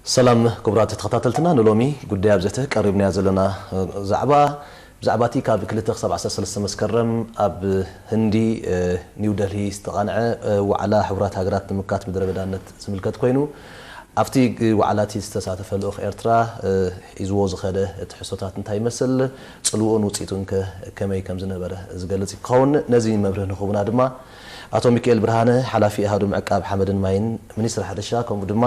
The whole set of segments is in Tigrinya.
ሰላም ክቡራት ተኸታተልትና፣ ንሎሚ ጉዳይ ኣብ ዘተ ቀሪብናዮ ዘለና ዛዕባ፣ ብዛዕባ እቲ ካብ ክልተ ክሳብ ዓሰርተ ሰለስተ መስከረም ኣብ ህንዲ ኒው ደልሂ ዝተቓንዐ ዋዕላ ሕቡራት ሃገራት ንምምካት ምድረ በዳነት ዝምልከት ኮይኑ፣ ኣብቲ ዋዕላ እቲ ዝተሳተፈ ልኡኽ ኤርትራ ሒዝዎ ዝኸደ ትሕዝቶታት እንታይ ይመስል፣ ጽልውኡን ውጽኢቱን ከ ከመይ ከም ዝነበረ ዝገልጽ ክኸውን። ነዚ መብርሂ ንክህቡና ድማ ኣቶ ሚካኤል ብርሃነ፣ ሓላፊ ኣሃዱ ምዕቃብ ሓመድን ማይን፣ ሚኒስትሪ ሕርሻ፣ ከምኡ ድማ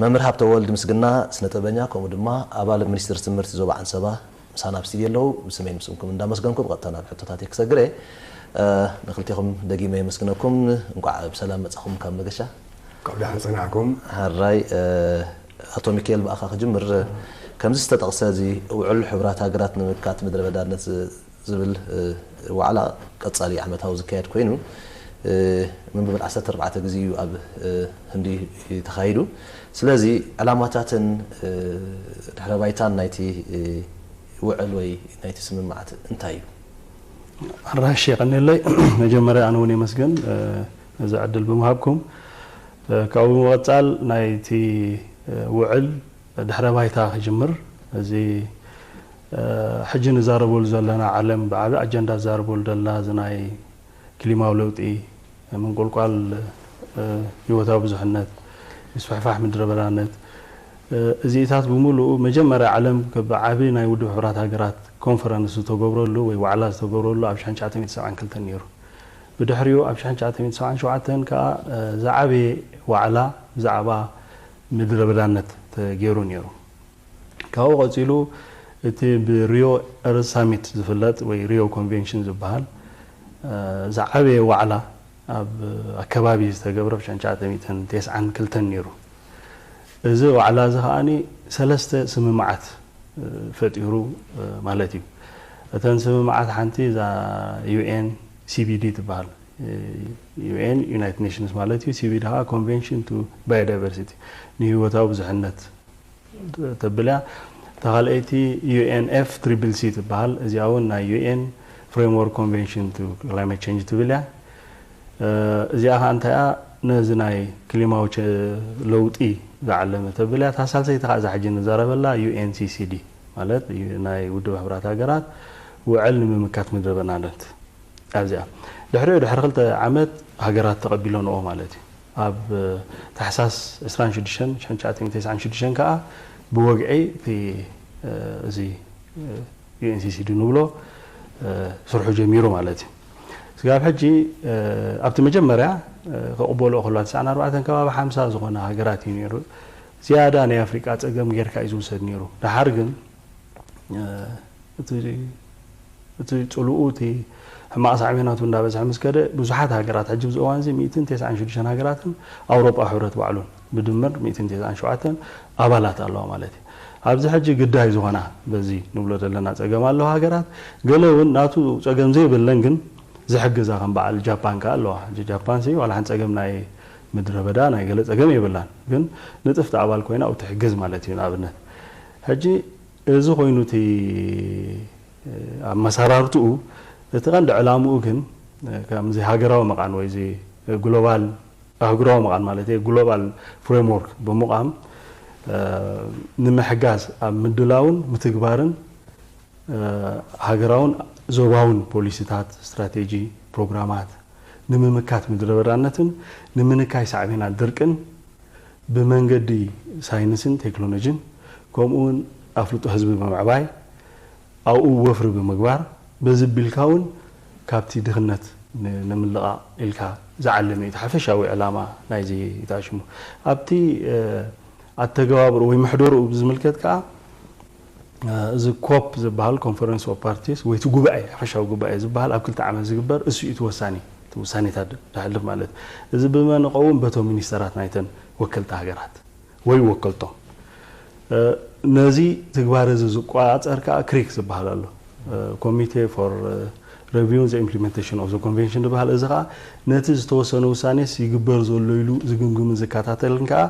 መምህር ሃብተወልድ ምስግና፣ ስነ ጥበበኛ፣ ከምኡ ድማ ኣባል ሚኒስትሪ ትምህርቲ ዞባ ዓንሰባ ምሳና ኣብ ስቱድዮ ኣለዉ። ብስመይን ብስምኩም እንዳመስገንኩ ብቐጥታ ናብ ሕቶታተይ ክሰግር እየ። ንክልቴኹም ደጊመ የመስግነኩም። እንቋዕ ብሰላም መጻኹም ካብ መገሻ። ካብ ደሓን ጸናሕኩም። ሕራይ ኣቶ ሚካኤል ብኣኻ ክጅምር። ከምዚ ዝተጠቕሰ እዚ ውዕል ሕቡራት ሃገራት ንምምካት ምድረ በዳነት ዝብል ዋዕላ ቀጻሊ ዓመታዊ ዝካየድ ኮይኑ፣ መበል ዓሰርተ ኣርባዕተ ግዜ እዩ ኣብ ህንዲ ተኻይዱ። ስለዚ ዕላማታትን ድሕረ ባይታን ናይቲ ውዕል ወይ ናይቲ ስምምዓት እንታይ እዩ? ኣራሽ የቐንየለይ። መጀመርያ ኣነ እውን የመስገን ነዚ ዕድል ብምሃብኩም። ካብኡ ብምቕጻል ናይቲ ውዕል ድሕረ ባይታ ክጅምር፣ እዚ ሕጂ ንዛረበሉ ዘለና ዓለም ብዓቢ ኣጀንዳ ትዛረበሉ ዘላ እዚ ናይ ክሊማዊ ለውጢ፣ ምንቁልቋል ህይወታዊ ብዙሕነት፣ ምስፍሕፋሕ ምድረ በዳነት፣ እዚኢታት ብምሉኡ መጀመርያ ዓለም ብዓቢ ናይ ውድብ ሕቡራት ሃገራት ኮንፈረንስ ዝተገብረሉ ወይ ዋዕላ ዝተገብረሉ ኣብ ሽሕን ትሽዓተ ሚእትን ሰብዓን ክልተን ነይሩ። ብድሕሪኡ ኣብ ሽሕን ትሽዓተ ሚእትን ሰብዓን ሸውዓተን ከኣ ዝዓበየ ዋዕላ ብዛዕባ ምድረ በዳነት ተገይሩ ነይሩ። ካብኡ ቀጺሉ እቲ ብሪዮ ኤርዝ ሳሚት ዝፍለጥ ወይ ሪዮ ኮንቬንሽን ዝበሃል ዝዓበየ ዋዕላ ኣብ ኣከባቢ ዝተገብረ ብ ሽሕን ትሽዓተ ሚእትን ተስዓን ክልተን ነይሩ። እዚ ዋዕላ እዚ ከኣ ሰለስተ ስምምዓት ፈጢሩ ማለት እዩ። እተን ስምምዓት ሓንቲ እዛ ዩኤን ሲቢዲ ትበሃል። ዩኤን ዩናይትድ ኔሽንስ ማለት እዩ። ሲቢዲ ከዓ ኮንቬንሽን ቱ ባዮዳይቨርሲቲ፣ ንህይወታዊ ብዙሕነት ተብል እያ። እታ ካልኣይቲ ዩኤንኤፍ ትሪፕል ሲ ትበሃል። እዚኣ እውን ናይ ዩኤን ፍሬምወርክ ኮንቬንሽን ቱ ክላይመት ቼንጅ ትብል እያ። እዚኣ ከዓ እንታይ እያ? ነዚ ናይ ክሊማዊ ለውጢ ዝዓለመ ተብል እያ። እታ ሳልሰይቲ ከዓ እዛ ሕጂ ንዛረበላ ዩኤንሲሲዲ ማለት ናይ ውድብ ሕቡራት ሃገራት ውዕል ንምምካት ምድረ በዳነት ኣብዚኣ። ድሕሪኡ ድሕሪ ክልተ ዓመት ሃገራት ተቐቢለንኦ ማለት እዩ። ኣብ ታሕሳስ ዕስራን ሽዱሽተን ሽሕን ትሽዓተ ሚእትን ተስዓን ሽዱሽተን ከዓ ብወግዒ እቲ እዚ ዩኤንሲሲዲ ንብሎ ስርሑ ጀሚሩ ማለት እዩ። ስጋብ ሕጂ ኣብቲ መጀመርያ ክቕበልኦ ከለዋ ተስዓን ኣርባዕተን ከባቢ ሓምሳ ዝኾና ሃገራት እዩ ነይሩ። ዝያዳ ናይ ኣፍሪቃ ጸገም ጌርካ እዩ ዝውሰድ ነይሩ። ደሓር ግን እቲ ጽልኡ እቲ ሕማቕ ሳዕቤናቱ እንዳበዝሐ ምስ ከደ ብዙሓት ሃገራት ሕጂ ብዚ እዋን እዚ ሚእትን ተስዓን ሽዱሽተን ሃገራትን ኣውሮጳ ሕብረት ባዕሉን ብድምር ሚእትን ተስዓን ሸውዓተን ኣባላት ኣለዋ ማለት እዩ። ኣብዚ ሕጂ ግዳይ ዝኾና በዚ ንብሎ ዘለና ጸገም ኣለዋ ሃገራት ገለ እውን ናቱ ጸገም ዘይብለን ግን ዝሕግዛ ከም በዓል ጃፓን ከኣ ኣለዋ። ሕጂ ጃፓን ሲ ዋላ ሓንቲ ጸገም ናይ ምድረ በዳ ናይ ገለ ጸገም የብላን ግን ንጥፍቲ ኣባል ኮይና ኣብኡ ትሕግዝ ማለት እዩ ንኣብነት። ሕጂ እዚ ኮይኑ እቲ ኣመሰራርትኡ እቲ ቀንዲ ዕላምኡ ግን ከምዚ ሃገራዊ መቓን ወይ እዚ ግሎባል ኣህጉራዊ መቓን ማለት እየ ግሎባል ፍሬምወርክ ብምቋም ንምሕጋዝ ኣብ ምድላውን ምትግባርን ሃገራውን ዞባውን ፖሊሲታት፣ ስትራቴጂ፣ ፕሮግራማት ንምምካት ምድረ በዳነትን ንምንካይ ሳዕቤናት ድርቅን ብመንገዲ ሳይንስን ቴክኖሎጂን ከምኡ እውን ኣፍልጦ ህዝቢ ብምዕባይ ኣብኡ ወፍሪ ብምግባር በዚ ቢልካ እውን ካብቲ ድኽነት ንምልቓቕ ኢልካ ዝዓለመ እዩ እቲ ሓፈሻዊ ዕላማ ናይዚ ይትኣሽሙ ኣብቲ ኣተገባብርኡ ወይ ምሕደርኡ ብዝምልከት ከዓ እዚ ኮፕ ዝበሃል ኮንፈረንስ ኦፍ ፓርቲስ ወይ እቲ ጉባኤ ሓፈሻዊ ጉባኤ ዝበሃል ኣብ ክልተ ዓመት ዝግበር እሱ እዩ እቲ ወሳኒ እቲ ውሳኔታት ዘሕልፍ ማለት እዚ ብመን ይኸውን በቶም ሚኒስተራት ናይተን ወከልቲ ሃገራት ወይ ወከልቶም ነዚ ትግባር እዚ ዝቆፃፀር ከዓ ክሪክ ዝበሃል ኣሎ ኮሚቴ ፎር ሬቪውን ዘ ኢምፕሊመንቴሽን ኦፍ ዘ ኮንቬንሽን ዝበሃል እዚ ከዓ ነቲ ዝተወሰነ ውሳኔስ ይግበር ዘሎ ኢሉ ዝግምግምን ዝከታተልን ከዓ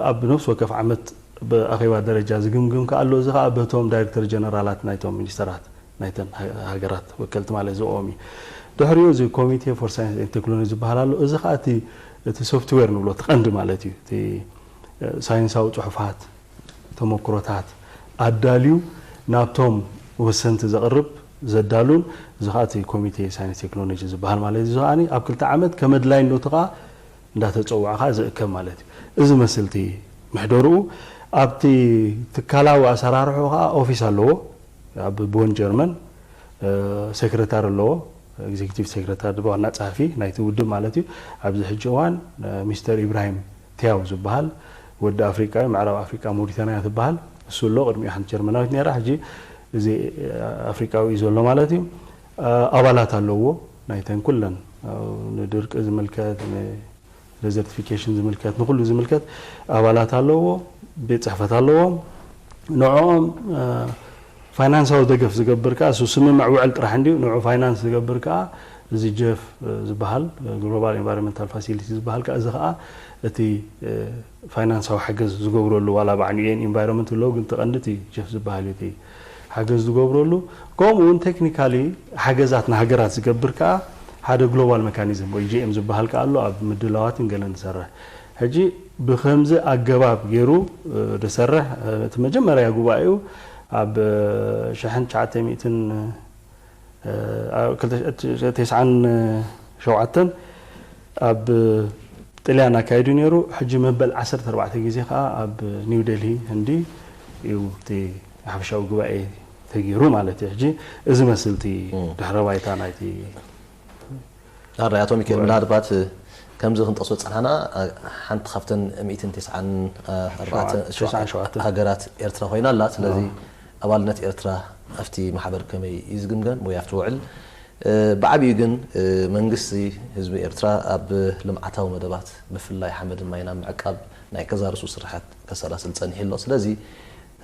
ኣብ ነፍሲ ወከፍ ዓመት ብኣኼባ ደረጃ ዝግምግም ከኣ ኣሎ። እዚ ከኣ በቶም ዳይሬክተር ጀነራላት ናይቶም ሚኒስተራት ናይተን ሃገራት ወከልቲ ማለት ዝቆም እዩ። ድሕሪኡ እዚ ኮሚቴ ፎር ሳይንስ ኤንድ ቴክኖሎጂ ዝበሃል ኣሎ። እዚ ከኣ እቲ እቲ ሶፍትዌር ንብሎ እቲ ቀንዲ ማለት እዩ። እቲ ሳይንሳዊ ጽሑፋት፣ ተመክሮታት ኣዳልዩ ናብቶም ወሰንቲ ዘቕርብ፣ ዘዳሉን፣ እዚ ኸኣ እቲ ኮሚቴ ሳይንስ ቴክኖሎጂ ዝበሃል ማለት እዩ። እዚ ኸኣ ኣብ ክልተ ዓመት ከም ኣድላይነቱ ኸኣ እንዳተጸውዐ ኸኣ ዝእከብ ማለት እዩ። እዚ መስልቲ ምሕደርኡ ኣብቲ ትካላዊ ኣሰራርሑ ኸኣ ኦፊስ ኣለዎ። ኣብ ቦን ጀርመን ሴክሬታሪ ኣለዎ። ኤግዜኪቲቭ ሴክሬታሪ ዋና ጸሓፊ ናይቲ ውድብ ማለት እዩ። ኣብዚ ሕጂ እዋን ሚስተር ኢብራሂም ቲያው ዝበሃል ወዲ ኣፍሪቃዊ፣ ምዕራብ ኣፍሪቃ ሞሪታንያ ትበሃል፣ እሱ ኣሎ። ቅድሚኡ ሓንቲ ጀርመናዊት ነይራ፣ ሕጂ እዚ ኣፍሪቃዊ እዩ ዘሎ ማለት እዩ። ኣባላት ኣለዎ፣ ናይተን ኩለን ንድርቂ ዝምልከት፣ ንደዘርቲፊኬሽን ዝምልከት፣ ንኹሉ ዝምልከት ኣባላት ኣለዎ፣ ቤት ጽሕፈት ኣለዎም። ንዕኦም ፋይናንሳዊ ደገፍ ዝገብር ከኣ፣ እሱ ስምምዕ ውዕል ጥራሕ እንድዩ፣ ንዑ ፋይናንስ ዝገብር ከኣ እዚ ጀፍ ዝበሃል፣ ግሎባል ኤንቫይሮንመንታል ፋሲሊቲ ዝበሃል ከኣ፣ እዚ ከኣ እቲ ፋይናንሳዊ ሓገዝ ዝገብረሉ፣ ዋላ ብዓንኡ ኤን ኢንቫይሮንመንት ኣለዉ፣ ግን እቲ ቀንዲ እቲ ጀፍ ዝበሃል እዩ እቲ ሓገዝ ዝገብረሉ። ከምኡ እውን ቴክኒካሊ ሓገዛት ንሃገራት ዝገብር ከኣ ሓደ ግሎባል መካኒዝም ወይ ጂ ኤም ዝበሃል ከኣ ኣሎ፣ ኣብ ምድላዋትን ገለን ዝሰርሕ። ሕጂ ብኸምዚ ኣገባብ ገይሩ ዝሰርሕ፣ እቲ መጀመርያ ጉባኤኡ ኣብ ሽሕን ትሽዓተ ሚእትን፣ ኣብ ክልተ ሽሕን ተስዓን ሸውዓተን ኣብ ጥልያን ኣካይዱ ነይሩ። ሕጂ መበል ዓሰርተ ኣርባዕተ ግዜ ከኣ ኣብ ኒው ደልሂ ህንዲ እዩ እቲ ሓፈሻዊ ጉባኤ ተገይሩ ማለት እዩ። ሕጂ እዚ መስል እቲ ድሕረ ባይታ ናይቲ ኣራይ ኣቶ ሚካኤል፣ ምናልባት ከምዚ ክንጠቅሶ ዝጸናሕና፣ ሓንቲ ካብተን ሚእትን ተስዓን ኣርባዕተን፣ ተስዓን ሸውዓተን ሃገራት ኤርትራ ኮይና ኣላ። ስለዚ ኣባልነት ኤርትራ ኣብቲ ማሕበር ከመይ እዩ ዝግምገም ወይ ኣብቲ ውዕል? ብዓቢኡ ግን መንግስቲ ህዝቢ ኤርትራ ኣብ ልምዓታዊ መደባት፣ ብፍላይ ሓመድን ማይን ኣብ ምዕቃብ ናይ ከዛርሱ ስራሓት ከሰላስል ጸኒሑ ኣሎ። ስለዚ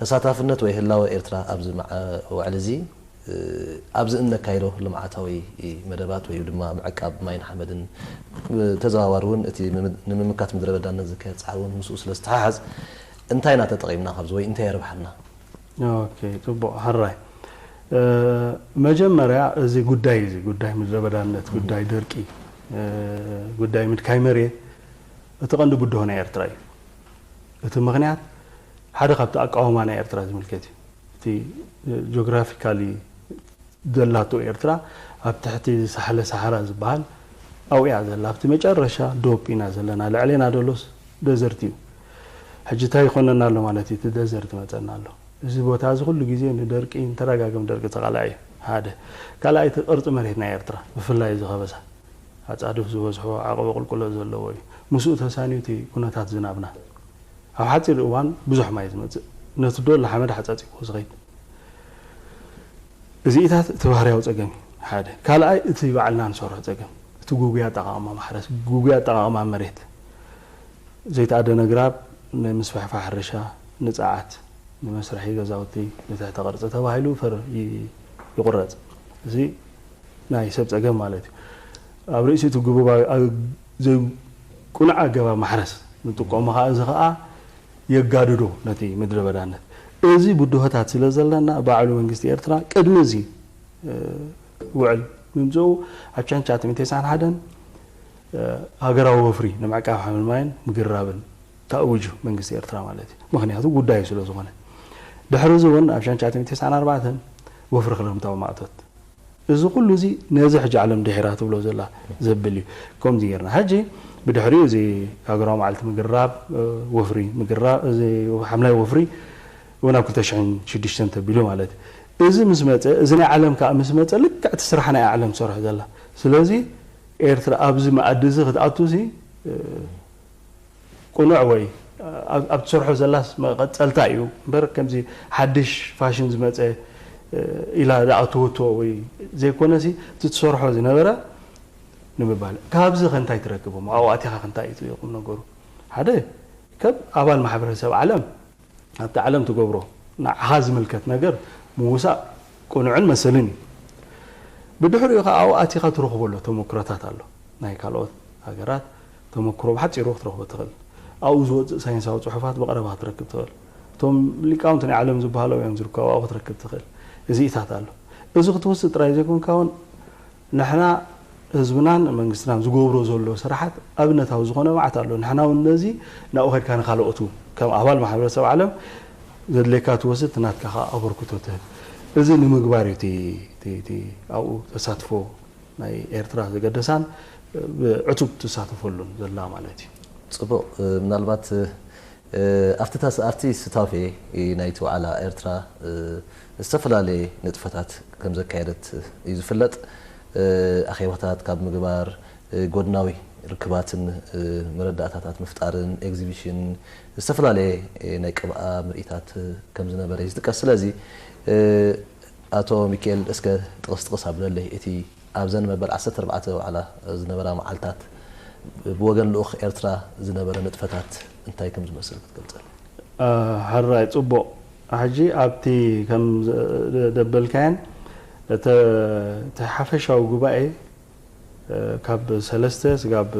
ተሳታፍነት ወይ ህላወ ኤርትራ ኣብዚ መዓ-፣ ውዕል እዚ ኣብዚ እነካይዶ ልምዓታዊ መደባት ወይ ድማ ምዕቃብ ማይን ሓመድን፣ ብተዘዋዋሪ እውን እቲ ምም-፣ ንምምካት ምድረ በዳነት ዝካየድ ጻዕሪ እውን ምስኡ ስለ ዝተሓሓዝ፣ እንታይ ኢና ተጠቒምና ካብዚ ወይ እንታይ የርብሓና? ኦኬ፣ ጽቡቕ። ሕራይ። እ፣ መጀመርያ እዚ ጉዳይ እዚ፣ ጉዳይ ምድረ በዳነት፣ ጉዳይ ደርቂ፣ እ፣ ጉዳይ ምድካይ መሬት፣ እቲ ቀንዲ ብድሆ ናይ ኤርትራ እዩ። እቲ ምኽንያት ሓደ ካብቲ ኣቃውማ ናይ ኤርትራ ዝምልከት እዩ። እቲ ጂኦግራፊካሊ ዘላቶ ኤርትራ ኣብ ትሕቲ ሳሕለ ሰሃራ ዝበሃል ኣብኡ እያ ዘላ። ኣብቲ መጨረሻ ዶብ ኢና ዘለና። ልዕሌና ደሎስ ደዘርት እዩ። ሕጂ እንታይ ይኾነና ኣሎ ማለት እዩ? እቲ ደዘርት ይመጸና ኣሎ። እዚ ቦታ እዚ ኩሉ ግዜ ንደርቂ፣ ንተደጋጋሚ ደርቂ ተቓላዒ እዩ። ሓደ። ካልኣይ፣ እቲ ቅርጺ መሬት ናይ ኤርትራ፣ ብፍላይ እዚ ከበሳ፣ ኣጻድፍ ዝበዝሖ፣ ዓቐበ ቁልቁለት ዘለዎ እዩ። ምስኡ ተሳንዩ እቲ ኩነታት ዝናብና። ኣብ ሓጺር እዋን ብዙሕ ማይ ዝመጽእ፣ ነቲ ዶል ንሓመድ ሓጻጺብዎ ዝኸይድ። እዚኢታት እቲ ባህርያዊ ጸገም እዩ፣ ሓደ። ካልኣይ፣ እቲ ባዕልና ንሰርሖ ጸገም፣ እቲ ጉጉይ ኣጠቓቕማ ማሕረስ፣ ጉጉይ ኣጠቓቕማ መሬት፣ ዘይተኣደነ ግራብ ንምስፍሕፋሕ ሕርሻ፣ ንጸዓት፣ ንመስርሒ ገዛውቲ፣ ንትሕተ ቅርጺ ተባሂሉ ፈር ይ-፣ ይቑረጽ። እዚ ናይ ሰብ ጸገም ማለት እዩ። ኣብ ርእሲ እቲ ግቡባዊ፣ ኣብ ዘይቅኑዕ ኣገባብ ማሕረስ ንጥቀሞ ኸኣ፣ እዚ ኸኣ የጋድዶ ነቲ ምድረ በዳነት። እዚ ብድሆታት ስለ ዘለና፣ ባዕሉ መንግስቲ ኤርትራ ቅድሚ እዚ፣ እ፣ ውዕል ምምጽኡ ኣብ ሽሕን ትሽዓተ ሚእትን ተስዓን ሓደን፣ እ፣ ሃገራዊ ወፍሪ ንምዕቃብ ሓመድ ማይን ምግራብን ተኣዊጁ፣ መንግስቲ ኤርትራ ማለት እዩ። ምኽንያቱ ጉዳዩ ስለ ዝኾነ። ድሕሪ እዚ እውን ኣብ ሽሕን ትሽዓተ ሚእትን ተስዓን ኣርባዕተን ወፍሪ ክረምታዊ ማእቶት። እዚ ኩሉ እዚ ነዚ ሕጂ ዓለም ድሒራ ትብሎ ዘላ ዘብል እዩ። ከምዚ ጌርና። ሕጂ ብድሕሪኡ እዚ ሃገራዊ መዓልቲ ምግራብ፣ እ፣ ወፍሪ ምግራብ፣ እዚ ሓምላይ ወፍሪ እውን ኣብ ክልተ ሽሕን ሽዱሽተን ተቢሉ ማለት እዩ። እዚ ምስ መጸ፣ እዚ ናይ ዓለም ከኣ ምስ መጸ፣ ልክዕ እቲ ስራሕ ናይ ዓለም ትሰርሖ ዘላ። ስለዚ ኤርትራ ኣብዚ መኣዲ እዚ ክትኣቱ እዚ፣ እ፣ ቅኑዕ ወይ ኣብ፣ ኣብ ትሰርሖ ዘላስ መቐጸልታ እዩ እምበር፣ ከምዚ ሓድሽ ፋሽን ዝመጸ፣ እ፣ ኢላ ዝኣተወቶ ወይ ዘይኮነሲ፣ እቲ ትሰርሖ ዝነበረ ንምባል። ካብዚ ከ እንታይ ትረክብ እሞ? ኣብኡ ኣቲኻ ከ እንታይ እዩ ቁም ነገሩ? ሓደ፣ ከም ኣባል ማሕበረሰብ ዓለም፣ ኣብቲ ዓለም ትገብሮ ንዓኻ ዝምልከት ነገር ምውሳእ ቅኑዕን መሰልን እዩ። ብድሕሪኡ ኸኣ ኣብኡ ኣቲኻ ትረኽቦ ኣሎ ተመክሮታት ኣሎ። ናይ ካልኦት ሃገራት ተመክሮ ብሓጺሩ ክትረኽቦ ትኽእል። ኣብኡ ዝወጽእ ሳይንሳዊ ጽሑፋት ብቐረባ ክትረክብ ትኽእል። እቶም ሊቃውንቲ ናይ ዓለም ዝበሃሉ እዮም ዝርከቡ፣ ኣብኡ ክትረክብ ትኽእል። እዚኢታት ኣሎ። እዚ ክትውስድ ጥራይ ዘይኮንካ እውን ንሕና ህዝብናን መንግስትናን ዝገብሮ ዘሎ ስራሓት ኣብነታዊ ዝኾነ መዓት ኣሎ። ንሕና እውን ነዚ ናብኡ ከድካ ንካልኦቱ ከም ኣባል ማሕበረሰብ ዓለም ዘድልየካ ትወስድ፣ ናትካ ከዓ ኣበርክቶ ትህብ። እዚ ንምግባር እዩ እቲ ኣብኡ ተሳትፎ ናይ ኤርትራ ዘገደሳን ብዕቱብ ትሳተፈሉን ዘላ ማለት እዩ። ፅቡቕ። ምናልባት ኣብቲ ስታፌ ናይቲ ዋዕላ ኤርትራ ዝተፈላለየ ንጥፈታት ከም ዘካየደት እዩ ዝፍለጥ። ኣኼባታት ካብ ምግባር፣ ጎድናዊ ርክባትን መረዳእታታት ምፍጣርን፣ ኤግዚቢሽን፣ ዝተፈላለየ ናይ ቅብኣ ምርኢታት ከም ዝነበረ እዩ ዝጥቀስ። ስለዚ ኣቶ ሚኪኤል እስከ ጥቕስ ጥቕስ ኣብለለይ እቲ ኣብዘን መበል ዓሰርተ ኣርባዕተ ዋዕላ ዝነበራ መዓልታት ብወገን ልኡኽ ኤርትራ ዝነበረ ንጥፈታት እንታይ ከም ዝመስል ክትገልጸልና? ሕራይ ጽቡቕ። ሕጂ ኣብቲ ከም ደበልካየን እቲ ሓፈሻዊ ጉባኤ ካብ ሰለስተ ስጋብ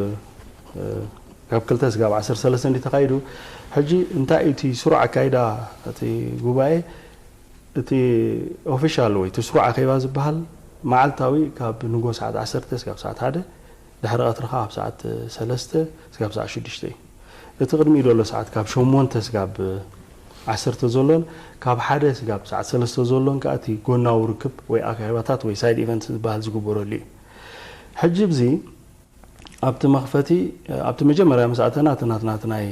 ካብ ክልተ ስጋብ ዓሰርተ ሰለስተ እንዲ ተኻይዱ። ሕጂ እንታይ እቲ ስሩዕ ኣካይዳ እቲ ጉባኤ እቲ ኦፊሻል ወይ እቲ ስሩዕ ኣኼባ ዝበሃል መዓልታዊ ካብ ንጎ ሰዓት ዓሰርተ ስጋብ ሰዓት ሓደ፣ ድሕሪ ቀትሪ ካብ ሰዓት ሰለስተ ስጋብ ሰዓት ሽዱሽተ እዩ። እቲ ቅድሚኡ ዘሎ ሰዓት ካብ ሸሞንተ ስጋብ ዓሰርተ ዘሎን ካብ ሓደ ስጋብ ሰዓት ሰለስተ ዘሎን ከዓ እቲ ጎናዊ ርክብ ወይ ኣኼባታት ወይ ሳይድ ኢቨንት ዝበሃል ዝግበረሉ እዩ። ሕጂ ብዚ ኣብቲ መኽፈቲ ኣብቲ መጀመርያ ምስ ኣተና እቲ ናትና እቲ ናይ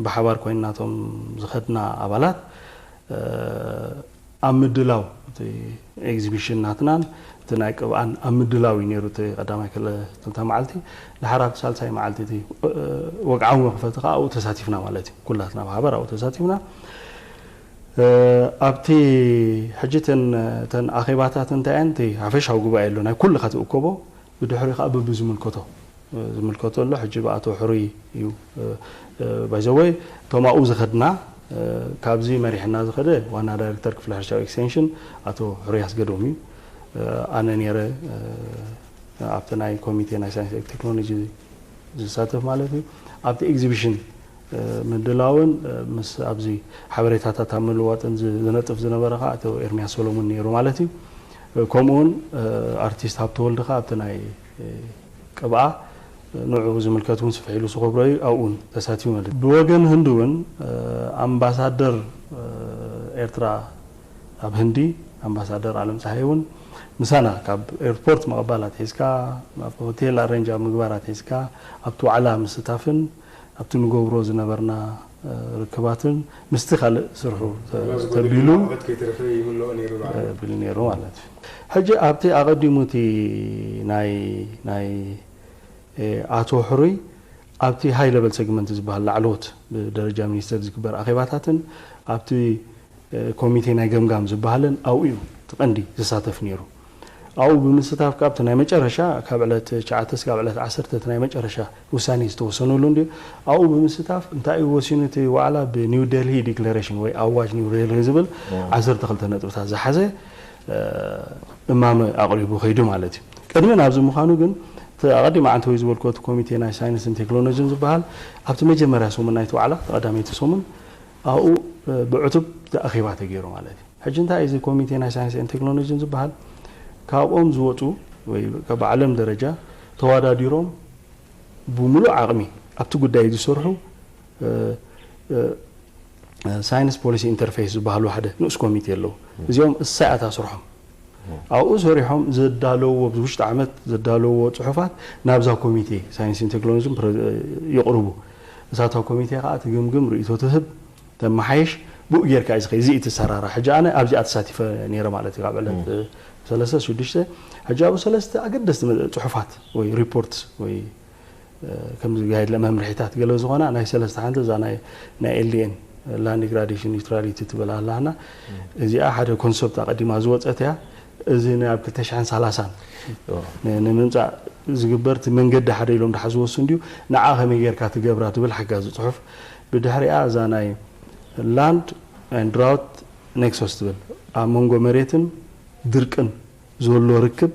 ብሓባር ኮይንናቶም ዝኸድና ኣባላት ኣብ ምድላው እቲ ኤግዚቢሽን ናትናን እቲ ናይ ቅብኣን ኣብ ምድላው እዩ ነይሩ። እቲ ቀዳማይ ክልተ መዓልቲ ድሓር ኣብቲ ሳልሳይ መዓልቲ እቲ ወግዓዊ መኽፈቲ ከዓ ኣብኡ ተሳቲፍና ማለት እዩ። ኩላትና ብሓባር ኣብኡ ተሳቲፍና። ኣብቲ ሕጂ ተን ኣኼባታት እንታይ እየን? እቲ ሓፈሻዊ ጉባኤ ኣሎ ናይ ኩልኻ ትእከቦ ብድሕሪ ከዓ በብዝምልከቶ ዝምልከቶ ኣሎ። ሕጂ ብኣቶ ሕሩይ እዩ ባይዘወይ እቶም ኣብኡ ዝኸድና ካብዚ መሪሕና ዝኸደ ዋና ዳይሬክተር ክፍሊ ሕርሻዊ ኤክስቴንሽን ኣቶ ሕሩይ ኣስገዶም እዩ። ኣነ ነይረ ኣብቲ ናይ ኮሚቴ ናይ ሳይንስ ቴክኖሎጂ ዝሳተፍ ማለት እዩ። ኣብቲ ኤግዚቢሽን ምድላውን ምስ ኣብዚ ሓበሬታታት ኣብ ምልዋጥን ዝነጥፍ ዝነበረ ከዓ ኣቶ ኤርሚያስ ሰሎሙን ነይሩ ማለት እዩ። ከምኡውን ኣርቲስት ሃብተወልድ ከዓ ኣብቲ ናይ ቅብኣ ንዑ ዝምልከት እውን ስፍሕ ኢሉ ዝኸብሮ እዩ። ኣብኡን ተሳቲፉ ማለት እዩ። ብወገን ህንዲ እውን ኣምባሳደር ኤርትራ ኣብ ህንዲ ኣምባሳደር ኣለም ፀሃይ እውን ምሳና ካብ ኤርፖርት ምቕባል ኣትሒዝካ ኣብ ሆቴል ኣረንጅ ኣብ ምግባር ኣትሒዝካ ኣብቲ ዋዕላ ምስታፍን ኣብቲ ንገብሮ ዝነበርና ርክባትን ምስቲ ካልእ ስርሑ ተቢሉ ቢሉ ነይሩ ማለት እዩ። ሕጂ ኣብቲ ኣቐዲሙ እቲ ናይ ናይ ኣቶ ሕሩይ ኣብቲ ሃይ ለቨል ሰግመንት ዝበሃል ላዕለዎት ብደረጃ ሚኒስተር ዝግበር ኣኼባታትን ኣብቲ ኮሚቴ ናይ ገምጋም ዝበሃልን ኣብኡ እዩ እቲ ቀንዲ ዝሳተፍ ነይሩ። ኣብኡ ብምስታፍ ካብቲ ናይ መጨረሻ ካብ ዕለት ትሽዓተ እስካብ ዕለት ዓሰርተ እቲ ናይ መጨረሻ ውሳኔ ዝተወሰነሉ እንድዩ። ኣብኡ ብምስታፍ እንታይ እዩ ወሲኑ? እቲ ዋዕላ ብኒው ደልሂ ዲክለሬሽን ወይ ኣዋጅ ኒው ደልሂ ዝብል ዓሰርተ ክልተ ነጥብታት ዝሓዘ እማመ ኣቕሪቡ ከይዱ ማለት እዩ። ቅድሚ ናብዚ ምዃኑ ግን እቲ ኣቐዲመ ዓንተወይ ዝበልኩ እቲ ኮሚቴ ናይ ሳይንስን ቴክኖሎጂን ዝበሃል ኣብቲ መጀመርያ ሰሙን ናይቲ ዋዕላ እቲ ቀዳመይቲ ሰሙን ኣብኡ ብዕቱብ ኣኼባ ተገይሩ ማለት እዩ። ሕጂ እንታይ እዚ ኮሚቴ ናይ ሳይንስን ቴክኖሎጂን ዝበሃል ካብኦም ዝወፁ ወይ ብዓለም ደረጃ ተዋዳዲሮም ብምሉእ ዓቕሚ ኣብቲ ጉዳይ ዝሰርሑ ሳይንስ ፖሊሲ ኢንተርፌስ ዝበሃሉ ሓደ ንኡስ ኮሚቴ ኣለዉ። እዚኦም እሳይ ኣታ ስርሖም ኣብኡ ሰሪሖም ዘዳለውዎ ብውሽጢ ዓመት ዘዳለውዎ ፅሑፋት ናብዛ ኮሚቴ ሳይንስን ቴክኖሎጂን የቕርቡ። እሳታ ኮሚቴ ከዓ ትግምግም ርእቶ ትህብ ተመሓየሽ ብኡ ጌርካ እዩ ዝኸይ እዚ ትሰራራ። ሕጂ ኣነ ኣብዚኣ ተሳቲፈ ነይረ ማለት እዩ ካብ ዕለት ሰለስተ ሽዱሽተ ሕጂ ኣብኡ ሰለስተ ኣገደስቲ ጽሑፋት ወይ ሪፖርት ወይ ከምዚ ጋይድለ መምርሒታት ገለ ዝኾና ናይ ሰለስተ ሓንቲ እዛ ናይ ናይ ኤልዲኤን ላንድ ግራዴሽን ኒውትራሊቲ ትብል ኣላና። እዚኣ ሓደ ኮንሰፕት ኣቐዲማ ዝወፀት እያ። እዚ ናብ ክልተ ሽሕን ሰላሳን ንምምፃእ ዝግበር እቲ መንገዲ ሓደ ኢሎም ድሓ ዝወስን ድዩ ንዓ ከመይ ጌርካ ትገብራ ትብል ሓጋዚ ፅሑፍ። ብድሕሪኣ እዛ ናይ ላንድ ድራውት ኔክሶስ ትብል ኣብ መንጎ መሬትን ድርቅን ዘሎ ርክብ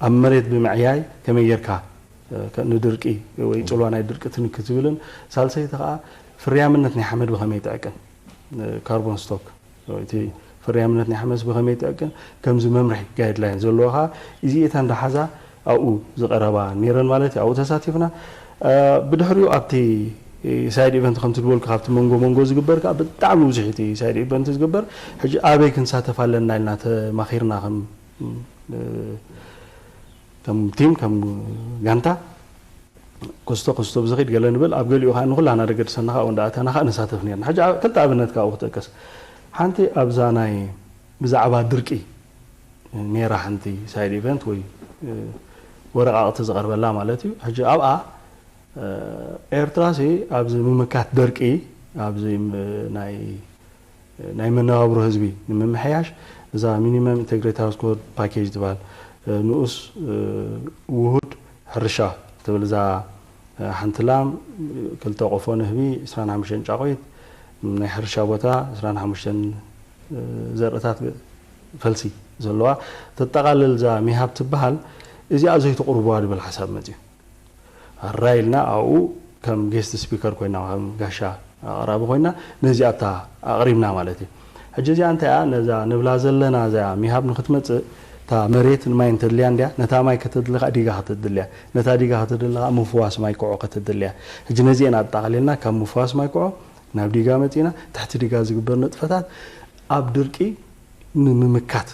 ኣብ መሬት ብምዕያይ ከመይ ጌርካ ንድርቂ ወይ ፅልዋ ናይ ድርቂ ትንክ ዝብልን ሳልሰይቲ ከዓ ፍርያምነት ናይ ሓመድ ብኸመይ ትዕቅን ካርቦን ስቶክ እቲ ፍርያምነት ናይ ሓመድ ብኸመይ ትዕቅን ከምዚ መምርሒ ጋይድላይን ዘለዎ ከዓ እዚኤታ እንዳሓዛ ኣብኡ ዝቐረባ ነይረን ማለት እዩ። ኣብኡ ተሳቲፍና። ብድሕሪኡ ኣብቲ ሳይድ ኢቨንት ከምቲ ዝበልኩ ካብቲ መንጎ መንጎ ዝግበር ከዓ ብጣዕሚ ብዙሕ እቲ ሳይድ ኢቨንት ዝግበር። ሕጂ ኣበይ ክንሳተፍ ኣለና ኢልና ተማኺርና ከም ከም ቲም ከም ጋንታ ክስቶ ክስቶ ብዝኽድ ገለ ንብል ኣብ ገሊኡ ከዓ ንኩላና ደገድሰና ከዓ እንዳኣተና ከዓ ንሳተፍ ነርና። ሕጂ ክልተ ኣብነት ካብኡ ክጠቅስ። ሓንቲ ኣብዛ ናይ ብዛዕባ ድርቂ ነይራ ሓንቲ ሳይድ ኢቨንት ወይ ወረቃቅቲ ዝቐርበላ ማለት እዩ። ሕጂ ኣብኣ ኤርትራ ሲ ኣብዚ ምምካት ደርቂ ኣብዚ ናይ ናይ መነባብሮ ህዝቢ ንምምሕያሽ እዛ ሚኒመም ኢንተግሬትድ ሃውስሆልድ ፓኬጅ ትበሃል ንኡስ ውሁድ ሕርሻ ትብል እዛ ሓንቲ ላም ክልተ ቆፎ ንህቢ ዕስራን ሓሙሽተን ጫቆይት ናይ ሕርሻ ቦታ ዕስራን ሓሙሽተን ዘርእታት ፈልሲ ዘለዋ ተጠቓልል እዛ ሚሃብ ትበሃል እዚኣ ዘይትቕርብዋ ዝብል ሓሳብ መፅዩ ኣራ ኢልና ኣብኡ ከም ጌስት ስፒከር ኮይና ከም ጋሻ ኣቕራቢ ኮይና ነዚኣ እታ ኣቕሪብና ማለት እዩ። ሕጂ እዚኣ እንታይ እያ ነዛ ንብላ ዘለና እዚኣ ሚሃብ ንክትመፅእ እታ መሬት ንማይ እንተድልያ እንድያ ነታ ማይ ከተድሊ ከዓ ዲጋ ከተድልያ ነታ ዲጋ ከተድሊ ከዓ ምፍዋስ ማይ ክዖ ከተድልያ ሕጂ ነዚአን ኣጠቓሊልና ካብ ምፍዋስ ማይ ክዖ ናብ ዲጋ መፂና ትሕቲ ዲጋ ዝግበር ንጥፈታት ኣብ ድርቂ ንምምካት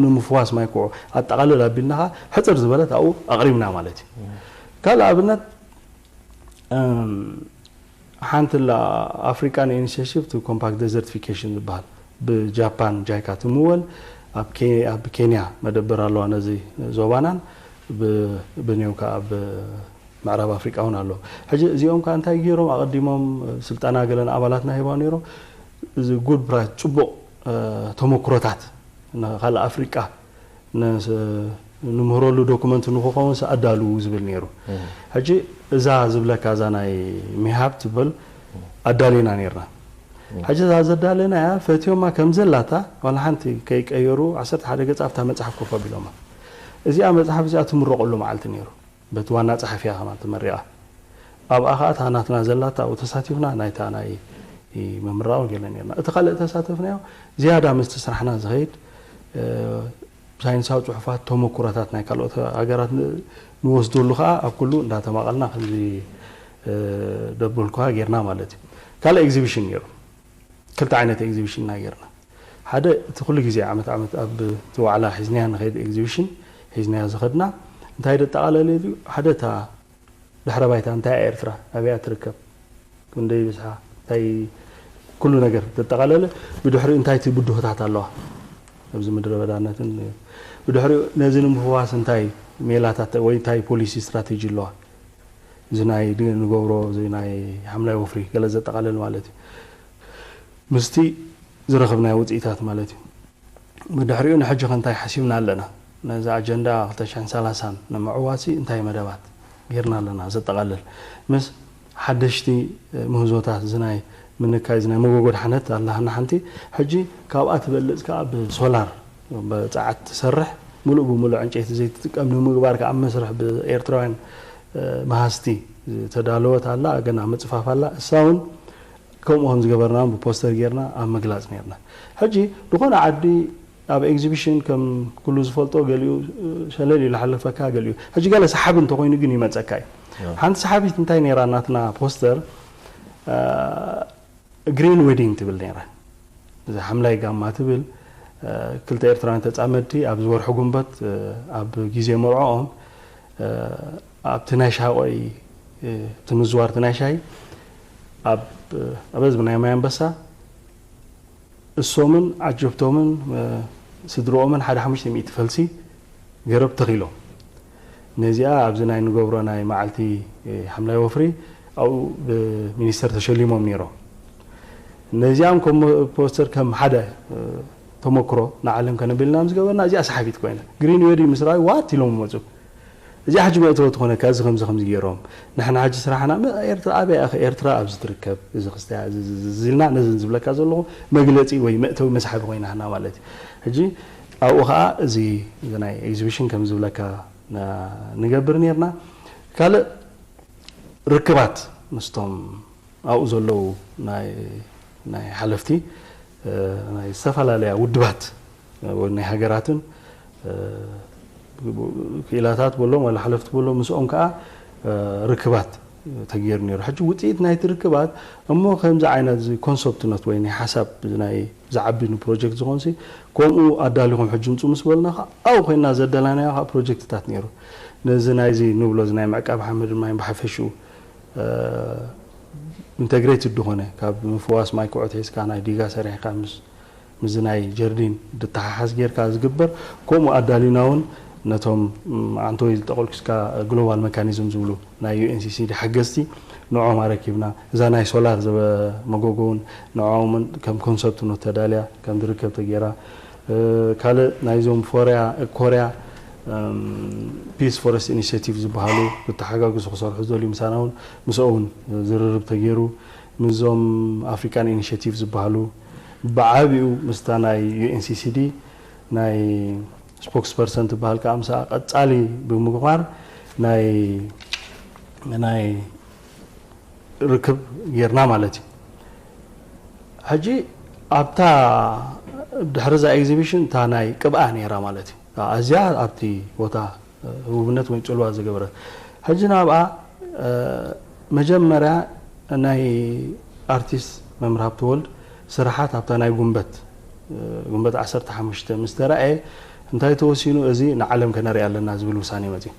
ንምፍዋስ ማይ ክዑ ኣጠቓልል ኣቢልና ከዓ ሕፅር ዝበለት ኣብኡ ኣቕሪብና ማለት እዩ። ካልእ ኣብነት ሓንቲ ላ ኣፍሪካን ኢኒሽቲቭ ቱ ኮምፓክት ዴዘርቲፊኬሽን ዝበሃል ብጃፓን ጃይካ ትምወል ኣብ ኬንያ መደበር ኣለዋ ነዚ ዞባናን ብኔው ከዓ ኣብ ምዕራብ ኣፍሪቃ እውን ኣሎ። ሕጂ እዚኦም ከዓ እንታይ ገይሮም ኣቐዲሞም ስልጠና ገለን ኣባላትና ሂባ ነይሮም እዚ ጉድ ፕራክቲስ ፅቡቕ ተመክሮታት ንካልእ ኣፍሪቃ ንምህረሉ ዶኩመንት ንክኸውን ኣዳልዉ ዝብል ነይሩ። ሕጂ እዛ ዝብለካ እዛ ናይ ሚሃብ ትበል ኣዳሊና ነርና። ሕጂ እዛ ዘዳለናያ ፈትዮማ ከም ዘላታ ዋላ ሓንቲ ከይቀየሩ ዓሰርተ ሓደ ገጽ ኣብታ መጽሓፍ ኮፍ ኣቢሎማ። እዚኣ መጽሓፍ እዚኣ ትምረቐሉ መዓልቲ ነይሩ። በቲ ዋና ጸሓፊያ ከማን ተመሪቓ። ኣብኣ ኸኣ እታ ናትና ዘላታ ኣብኡ ተሳቲፍና ናይታ ናይ ምምራቕ ገለ ነርና። እቲ ካልእ ተሳተፍናዮ ዝያዳ ምስቲ ስራሕና ዝኸይድ ሳይንሳዊ ጽሑፋት ተመኩሮታት ናይ ካልኦት ሃገራት ንወስደሉ ኸኣ ኣብ ኩሉ እንዳተማቐልና ከምዚ ደበልኩኻ ጌርና ማለት እዩ። ካልእ ኤግዚቢሽን ነይሩ። ክልተ ዓይነት ኤግዚቢሽን ኢና ጌርና። ሓደ እቲ ኩሉ ግዜ ዓመት ዓመት ኣብ እቲ ዋዕላ ሒዝናያ ንኸይድ ኤግዚቢሽን ሒዝናያ ዝኸድና እንታይ ደጠቓለለ እዩ ሓደ እታ ድሕረ ባይታ እንታይ እያ ኤርትራ ኣበያ ትርከብ ክንደይ ብዝሓ እንታይ ኩሉ ነገር ተጠቓለለ ብድሕሪኡ እንታይ እቲ ብድሆታት ኣለዋ ኣብዚ ምድረ በዳነትን ብድሕሪኡ ነዚ ንምፍዋስ እንታይ ሜላታት ወይ እንታይ ፖሊሲ ስትራቴጂ ኣለዋ እዚ ናይ ንገብሮ እዚ ናይ ሓምላይ ወፍሪ ገለ ዘጠቓለል ማለት እዩ ምስቲ ዝረኸብናዮ ውፅኢታት ማለት እዩ ብድሕሪኡ ንሕጂ ከ እንታይ ሓሲብና ኣለና ነዚ ኣጀንዳ ክልተ ሽሕን ሰላሳን ንምዕዋት እንታይ መደባት ጌርና ኣለና ዘጠቓልል ምስ ሓደሽቲ ምህዞታት እዚ ናይ ምንካይ እዚ ናይ መጎጎ ድሓነት ኣላሃና ሓንቲ ሕጂ ካብኣ ትበልፅ ከዓ ብሶላር ብፀዓት ትሰርሕ ሙሉእ ብሙሉእ ዕንጨይቲ ዘይትጥቀም ንምግባር ከዓ መስርሕ ብኤርትራውያን መሃዝቲ ዝተዳለወት ኣላ ገና ምፅፋፍ ኣላ እሳ እውን ከምኡ ከም ዝገበርና ብፖስተር ጌርና ኣብ ምግላፅ ነርና ሕጂ ዝኾነ ዓዲ ኣብ ኤግዚቢሽን ከም ኩሉ ዝፈልጦ ገሊኡ ሸለል ኢሉ ሓለፈካ ገሊኡ ሕጂ ገለ ሰሓቢ እንተኮይኑ ግን ይመፀካ እዩ ሓንቲ ሰሓቢት እንታይ ነይራ ናትና ፖስተር ግሪን ዌዲንግ ትብል ነይራ እዚ ሓምላይ ጋማ ትብል ክልተ ኤርትራውያን ተፃመድቲ ኣብዚ ወርሒ ጉንበት ኣብ ግዜ መርዖኦም ኣብቲ ናይ ሻቆይ እቲ ምዝዋር እቲ ናይ ሻይ ኣብ ኣብ ህዝቢ ናይ ማይ ኣንበሳ እሶምን ዓጀብቶምን ስድርኦምን ሓደ ሓሙሽተ ሚእቲ ፈልሲ ገረብ ተኺሎም ነዚኣ ኣብዚ ናይ ንገብሮ ናይ መዓልቲ ሓምላይ ወፍሪ ኣብኡ ብሚኒስተር ተሸሊሞም ነይሮም ነዚኣም ከም ፖስተር ከም ሓደ ተመክሮ ንዓለም ከነቢልና ዝገበርና እዚኣ ሰሓቢት ኮይና ግሪን ዌዲ ምስ ረኣዩ ዋት ኢሎም መፁ እዚኣ ሕጂ መእተወ ትኾነካ እዚ ከምዚ ከምዚ ገይሮም ንሕና ሕጂ ስራሕና ኤርትራ ኣበይ ኣኸ ኤርትራ ኣብዚ ትርከብ እዚ ክስተያ እዚ ኢልና ነዚ ዝብለካ ዘለኹ መግለፂ ወይ መእተዊ መስሓቢ ኮይናና ማለት እዩ ሕጂ ኣብኡ ከዓ እዚ ናይ ኤግዚቢሽን ከም ዝብለካ ንገብር ነርና ካልእ ርክባት ምስቶም ኣብኡ ዘለዉ ናይ ሓለፍቲ ናይ ዝተፈላለያ ውድባት ናይ ሃገራትን ክኢላታት በሎም ዋላ ሓለፍቲ በሎም ምስኦም ከዓ ርክባት ተገይሩ ነይሩ። ሕጂ ውፅኢት ናይቲ ርክባት እሞ ከምዚ ዓይነት እዚ ኮንሰፕት ኖት ወይ ናይ ሓሳብ ናይ ዝዓቢ ንፕሮጀክት ዝኾንሲ ከምኡ ኣዳሊኹም ሕጂ ምፁ ምስ በልና ከዓ ኣብኡ ኮይና ዘደላናዮ ከዓ ፕሮጀክትታት ነይሩ። ነዚ ናይዚ ንብሎ እዚ ናይ ምዕቃብ ሓመድ ማይን ብሓፈሽኡ ኢንተግሬትድ ዝኾነ ካብ ምፍዋስ ማይ ክዑት ሒዝካ ናይ ዲጋ ሰሪሕካ ምስ ምስዚ ናይ ጀርዲን ድተሓሓዝ ጌርካ ዝግበር ከምኡ ኣዳሊና እውን ነቶም ዓንተወይ ዝጠቐልኩስካ ግሎባል መካኒዝም ዝብሉ ናይ ዩኤንሲሲዲ ሓገዝቲ ንዕኦም ኣረኪብና እዛ ናይ ሶላር መጎጎውን ንዕኦምን ከም ኮንሰፕት ኖት ተዳልያ ከም ዝርከብ ተጌራ ካልእ ናይዞም ፎርያ ኮርያ ፒስ ፎረስት ኢኒሽቲቭ ዝበሃሉ ብተሓጋግዙ ክሰርሑ ዝደልዩ ምሳና እውን ምስኦ እውን ዝርርብ ተገይሩ ምስዞም ኣፍሪካን ኢኒሽቲቭ ዝበሃሉ ብዓቢኡ ምስታ ናይ ዩኤንሲሲዲ ናይ ስፖክስ ፐርሰን ትበሃል ከዓ ምስኣ ቀፃሊ ብምግባር ናይ ናይ ርክብ ጌርና ማለት እዩ። ሕጂ ኣብታ ድሕሪ እዛ ኤግዚቢሽን እታ ናይ ቅብኣ ነይራ ማለት እዩ። ኣዝያ ኣብቲ ቦታ ህቡብነት ወይ ፅልዋ ዝገበረት ሕጂ ናብኣ መጀመርያ ናይ ኣርቲስት መምህር ሃብተወልድ ስራሓት ኣብታ ናይ ጉንበት ጉንበት ዓሰርተ ሓሙሽተ ምስ ተረኣየ እንታይ ተወሲኑ እዚ ንዓለም ከነርኢ ኣለና ዝብል ውሳኔ መፅዩ።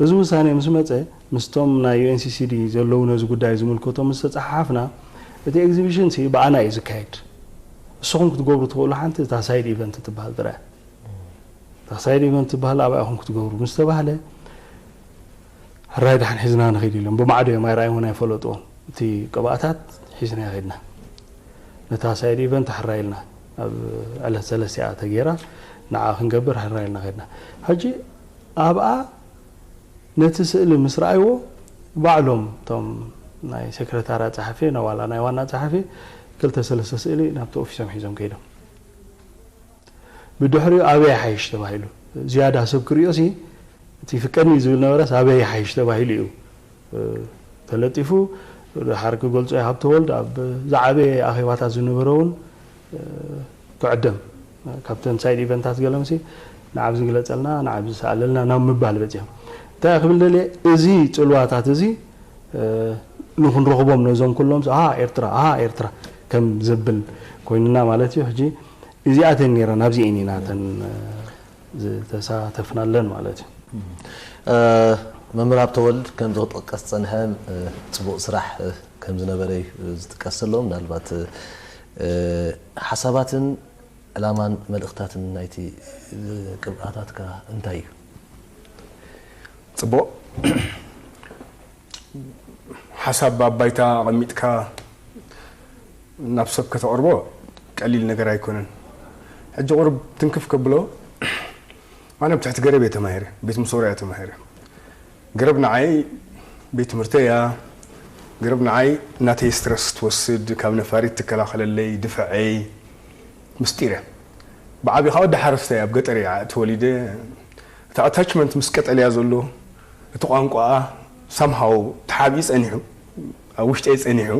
እዚ ውሳኔ ምስ መፀ ምስቶም ናይ ዩኤንሲሲዲ ዘለዉ ነዚ ጉዳይ ዝምልከቶም ምስ ተፀሓሓፍና እቲ ኤግዚቢሽን ሲ ብኣና እዩ ዝካየድ። ንስኹም ክትገብሩ ትኽእሉ ሓንቲ እታ ሳይድ ኢቨንት ትበሃል ጥራይ። እታ ሳይድ ኢቨንት ትበሃል ኣብኣ ኢኹም ክትገብሩ ምስ ተባህለ ሕራይ ደሓን ሒዝና ንኸይድ ኢሎም ብማዕዶ እዮም ኣይረኣይዎን ኣይፈለጥዎን። እቲ ቅብኣታት ሒዝና ከድና ነታ ሳይድ ኢቨንት ሕራይ ኢልና ኣብ ዕለት ሰለስቲኣ ተገይራ ንዓ ክንገብር ሕራይ ኢልና ከድና። ሕጂ ኣብኣ ነቲ ስእሊ ምስ ረኣይዎ ባዕሎም እቶም ናይ ሴክረታርያ ጸሓፊ ዋላ ናይ ዋና ጸሓፊ ክልተ ሰለስተ ስእሊ ናብቲ ኦፊሶም ሒዞም ከይዶም። ብድሕሪኡ ኣበይ ይሓይሽ ተባሂሉ ዝያዳ ሰብ ክሪኦ ሲ እቲ ፍቀድኒ ዝብል ነበረስ ኣበይ ይሓይሽ ተባሂሉ እዩ ተለጢፉ። ድሓር ክገልጾ ይሃብተወልድ ኣብ ዝዓበየ ኣኼባታት ዝነበረ እውን ክዕደም ካብተን ሳይድ ኢቨንታት ገለምሲ ንዓብ ዝግለጸልና ንዓብ ዝሰኣለልና ናብ ምባል በጺሖም። እንታይ ክብል ደልየ እዚ ጽልዋታት እዚ ንክንረኽቦም ነዞም ኩሎም ኣ ኤርትራ ኣ ኤርትራ ከም ዘብል ኮይንና ማለት እዩ። ሕጂ እዚኣተን ነይረን ኣብዚኤን ኢና ተን ዝተሳተፍናለን ማለት እዩ። መምህር ሃብተወልድ ከም ዝጠቀስ ዝጸንሐ ጽቡቕ ስራሕ ከም ዝነበረ እዩ ዝጥቀስ ዘሎ። ምናልባት ሓሳባትን ዕላማን መልእኽታትን ናይቲ ቅብኣታትካ እንታይ እዩ? ጽቡቕ ሓሳብ ኣብ ባይታ ኣቐሚጥካ ናብ ሰብ ከተቕርቦ ቀሊል ነገር ኣይኮነን። ሕጂ ቁሩብ ትንክፍ ከብሎ ኣነ ኣብ ትሕቲ ገረብ እየ ተማሂረ፣ ቤት ምሶራ እየ ተማሂረ። ገረብ ንዓይ ቤት ትምህርተይ እያ። ገረብ ንዓይ እናተይ ስትረስ ትወስድ፣ ካብ ነፋሪት ትከላኸለለይ፣ ድፍዐይ፣ ምስጢር እያ። ብዓቢኻ ወዲ ሓረስታይ ኣብ ገጠር እየ ተወሊደ። እቲ ኣታችመንት ምስ ቀጠልያ ዘሎ እቲ ቋንቋኣ ሳምሃው ተሓቢኡ ጸኒሑ ኣብ ውሽጠይ ጸኒሑ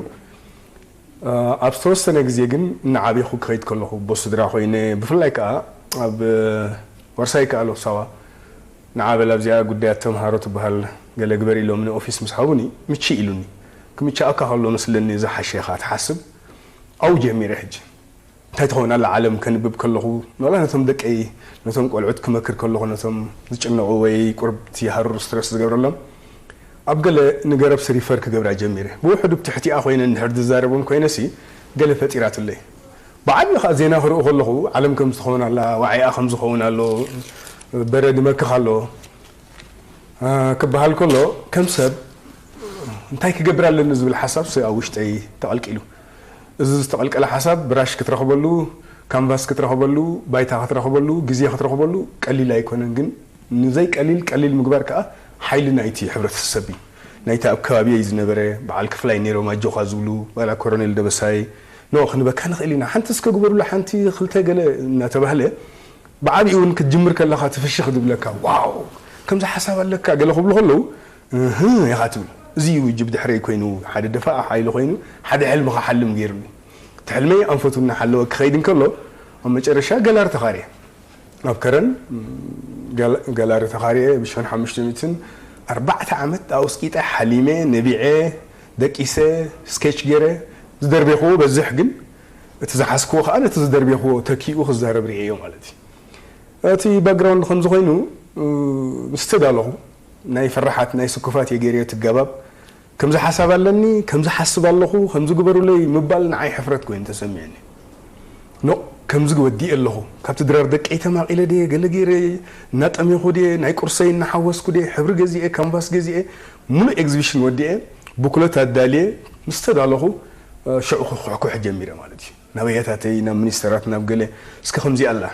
ኣብ ዝተወሰነ ግዜ ግን እናዓበኹ ክኸይድ ከለኹ ቦ ስድራ ኮይነ ብፍላይ ከዓ ኣብ ወርሳይ ከኣሎ ሳዋ ንዓበል ኣብዚኣ ጉዳያት ተምሃሮ ትበሃል ገለ ግበር ኢሎምኒ ኦፊስ ምስ ሃቡኒ ምችእ ኢሉኒ ክምችኣካ ከሎ መስለኒ ዝሓሸ ኢኻ ትሓስብ ኣብኡ ጀሚረ ሕጂ እንታይ ትኸውን ኣላ ዓለም ከንብብ ከለኹ ንላ ነቶም ደቀይ ነቶም ቆልዑት ክመክር ከለኹ ነቶም ዝጭነቑ ወይ ቁርብቲ ሃሩር ስትረስ ዝገብረሎም ኣብ ገለ ንገረብ ስሪፈር ክገብራ ጀሚረ ብውሕዱ ብትሕቲኣ ኮይነ እንድሕር ዝዛረቦም ኮይነሲ ገለ ፈጢራትለይ ብዓቢኡ ከዓ ዜና ክርኢ ከለኹ ዓለም ከም ዝኸውን ኣላ ዋዒኣ ከም ዝኸውን ኣሎ በረድ ይመክኽ ኣሎ ክበሃል ከሎ ከም ሰብ እንታይ ክገብር ኣለኒ ዝብል ሓሳብ ኣብ ውሽጠይ ተቐልቂሉ እዚ ዝተቐልቀለ ሓሳብ ብራሽ ክትረኽበሉ ካንቫስ ክትረኽበሉ ባይታ ክትረኽበሉ ግዜ ክትረኽበሉ ቀሊል ኣይኮነን ግን ንዘይ ቀሊል ቀሊል ምግባር ከዓ ሓይሊ ናይቲ ሕብረተሰብ እዩ ናይቲ ኣብ ከባቢየይ ዝነበረ በዓል ክፍላይ ነይሮም ኣጆኻ ዝብሉ ዋላ ኮሮኔል ደበሳይ ኖ ክንበካ ንኽእል ኢና ሓንቲ እስከ ግበሩላ ሓንቲ ክልተ ገለ እናተባህለ ብዓቢኡ እውን ክትጅምር ከለኻ ትፍሽኽ ዝብለካ ዋው ከምዚ ሓሳብ ኣለካ ገለ ክብሉ ከለዉ እህ ኢኻ ትብል እዚ እዩ እጅ ብድሕረይ ኮይኑ ሓደ ደፋእ ሓይሊ ኮይኑ ሓደ ሕልሚ ክሓልም ገይሩኒ እቲ ሕልመይ ኣንፈቱ እናሓለወ ክኸይድ እንከሎ ኣብ መጨረሻ ገላር ተኻርየ ኣብ ከረን ጋላሪ ተኻሪኤ ብሽሕን ሓሙሽተ ሚእትን ኣርባዕተ ዓመት ኣውስቂጠ ሓሊመ ነቢዐ ደቂሰ ስኬች ገይረ ዝደርቤኽዎ በዝሕ ግን እቲ ዝሓዝክዎ ከዓ ነቲ ዝደርቤኽዎ ተኪኡ ክዛረብ ርእየዮ ማለት እዩ። እቲ ባክግራውንድ ከምዚ ኮይኑ ምስ ተዳለኹ ናይ ፈራሓት ናይ ስኩፋት እየ ገይረዮ እቲ ገባብ። ከምዚ ሓሳብ ኣለኒ፣ ከምዚ ሓስብ ኣለኹ፣ ከምዚ ግበሩለይ ምባል ንዓይ ሕፍረት ኮይኑ ተሰሚዕኒ። ኖ ከምዚ ወዲእ ኣለኹ፣ ካብቲ ድራር ደቀይ ተማቒለ ድየ ገለ ገይረ እናጠሜኹ ድየ ናይ ቁርሰይ እናሓወስኩ ድየ ሕብሪ ገዚኤ ካንቫስ ገዚኤ ሙሉእ ኤግዚቢሽን ወዲኤ ቡክለት ኣዳልየ ምስ ተዳለኹ ሽዑ ክኩሕኩሕ ጀሚረ ማለት እዩ። ናብ ኣያታተይ ናብ ሚኒስተራት ናብ ገለ እስከ ከምዚ ኣላ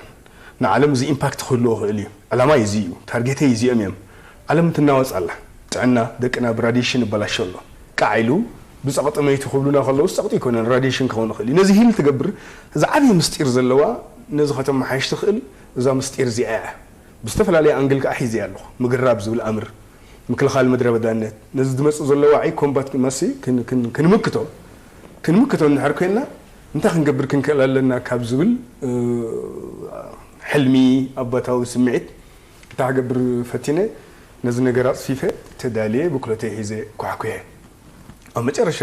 ንዓለም እዚ ኢምፓክት ክህልዎ ይኽእል እዩ። ዕላማይ እዚ እዩ። ታርጌተይ እዚኦም እዮም። ዓለም ትናወጽ ኣላ። ጥዕና ደቅና ብራዲሽን ይበላሾ ኣሎ። ቃዕ ኢሉ ብጸቕጢ መይቱ ክብሉና ከለውስ ጸቕጢ ኣይኮነን፣ ራዲሽን ክኸውን ይኽእል እዩ። ነዚ ሂል ትገብር ዝዓብየ ምስጢር ዘለዋ ነዚ ከተመሓይሽ ትኽእል እዛ ምስጢር እዚኣ እያ። ብዝተፈላለየ ኣንግል ከዓ ሒዘያ ኣለኹ። ምግራብ ዝብል ኣምር ምክልኻል ምድረ በዳነት ነዚ ዝመጽእ ዘሎ ዋዒ ኮምባት መሲ ክንምክቶ ክንምክቶ እንድሕር ኮይና እንታይ ክንገብር ክንክእል ኣለና ካብ ዝብል ሕልሚ ኣባታዊ ስምዒት እንታይ ክገብር ፈቲነ ነዚ ነገር ኣፅፊፈ ተዳልየ ብኩለተይ ሒዘ ኳሕኩሐ ኣብ መጨረሻ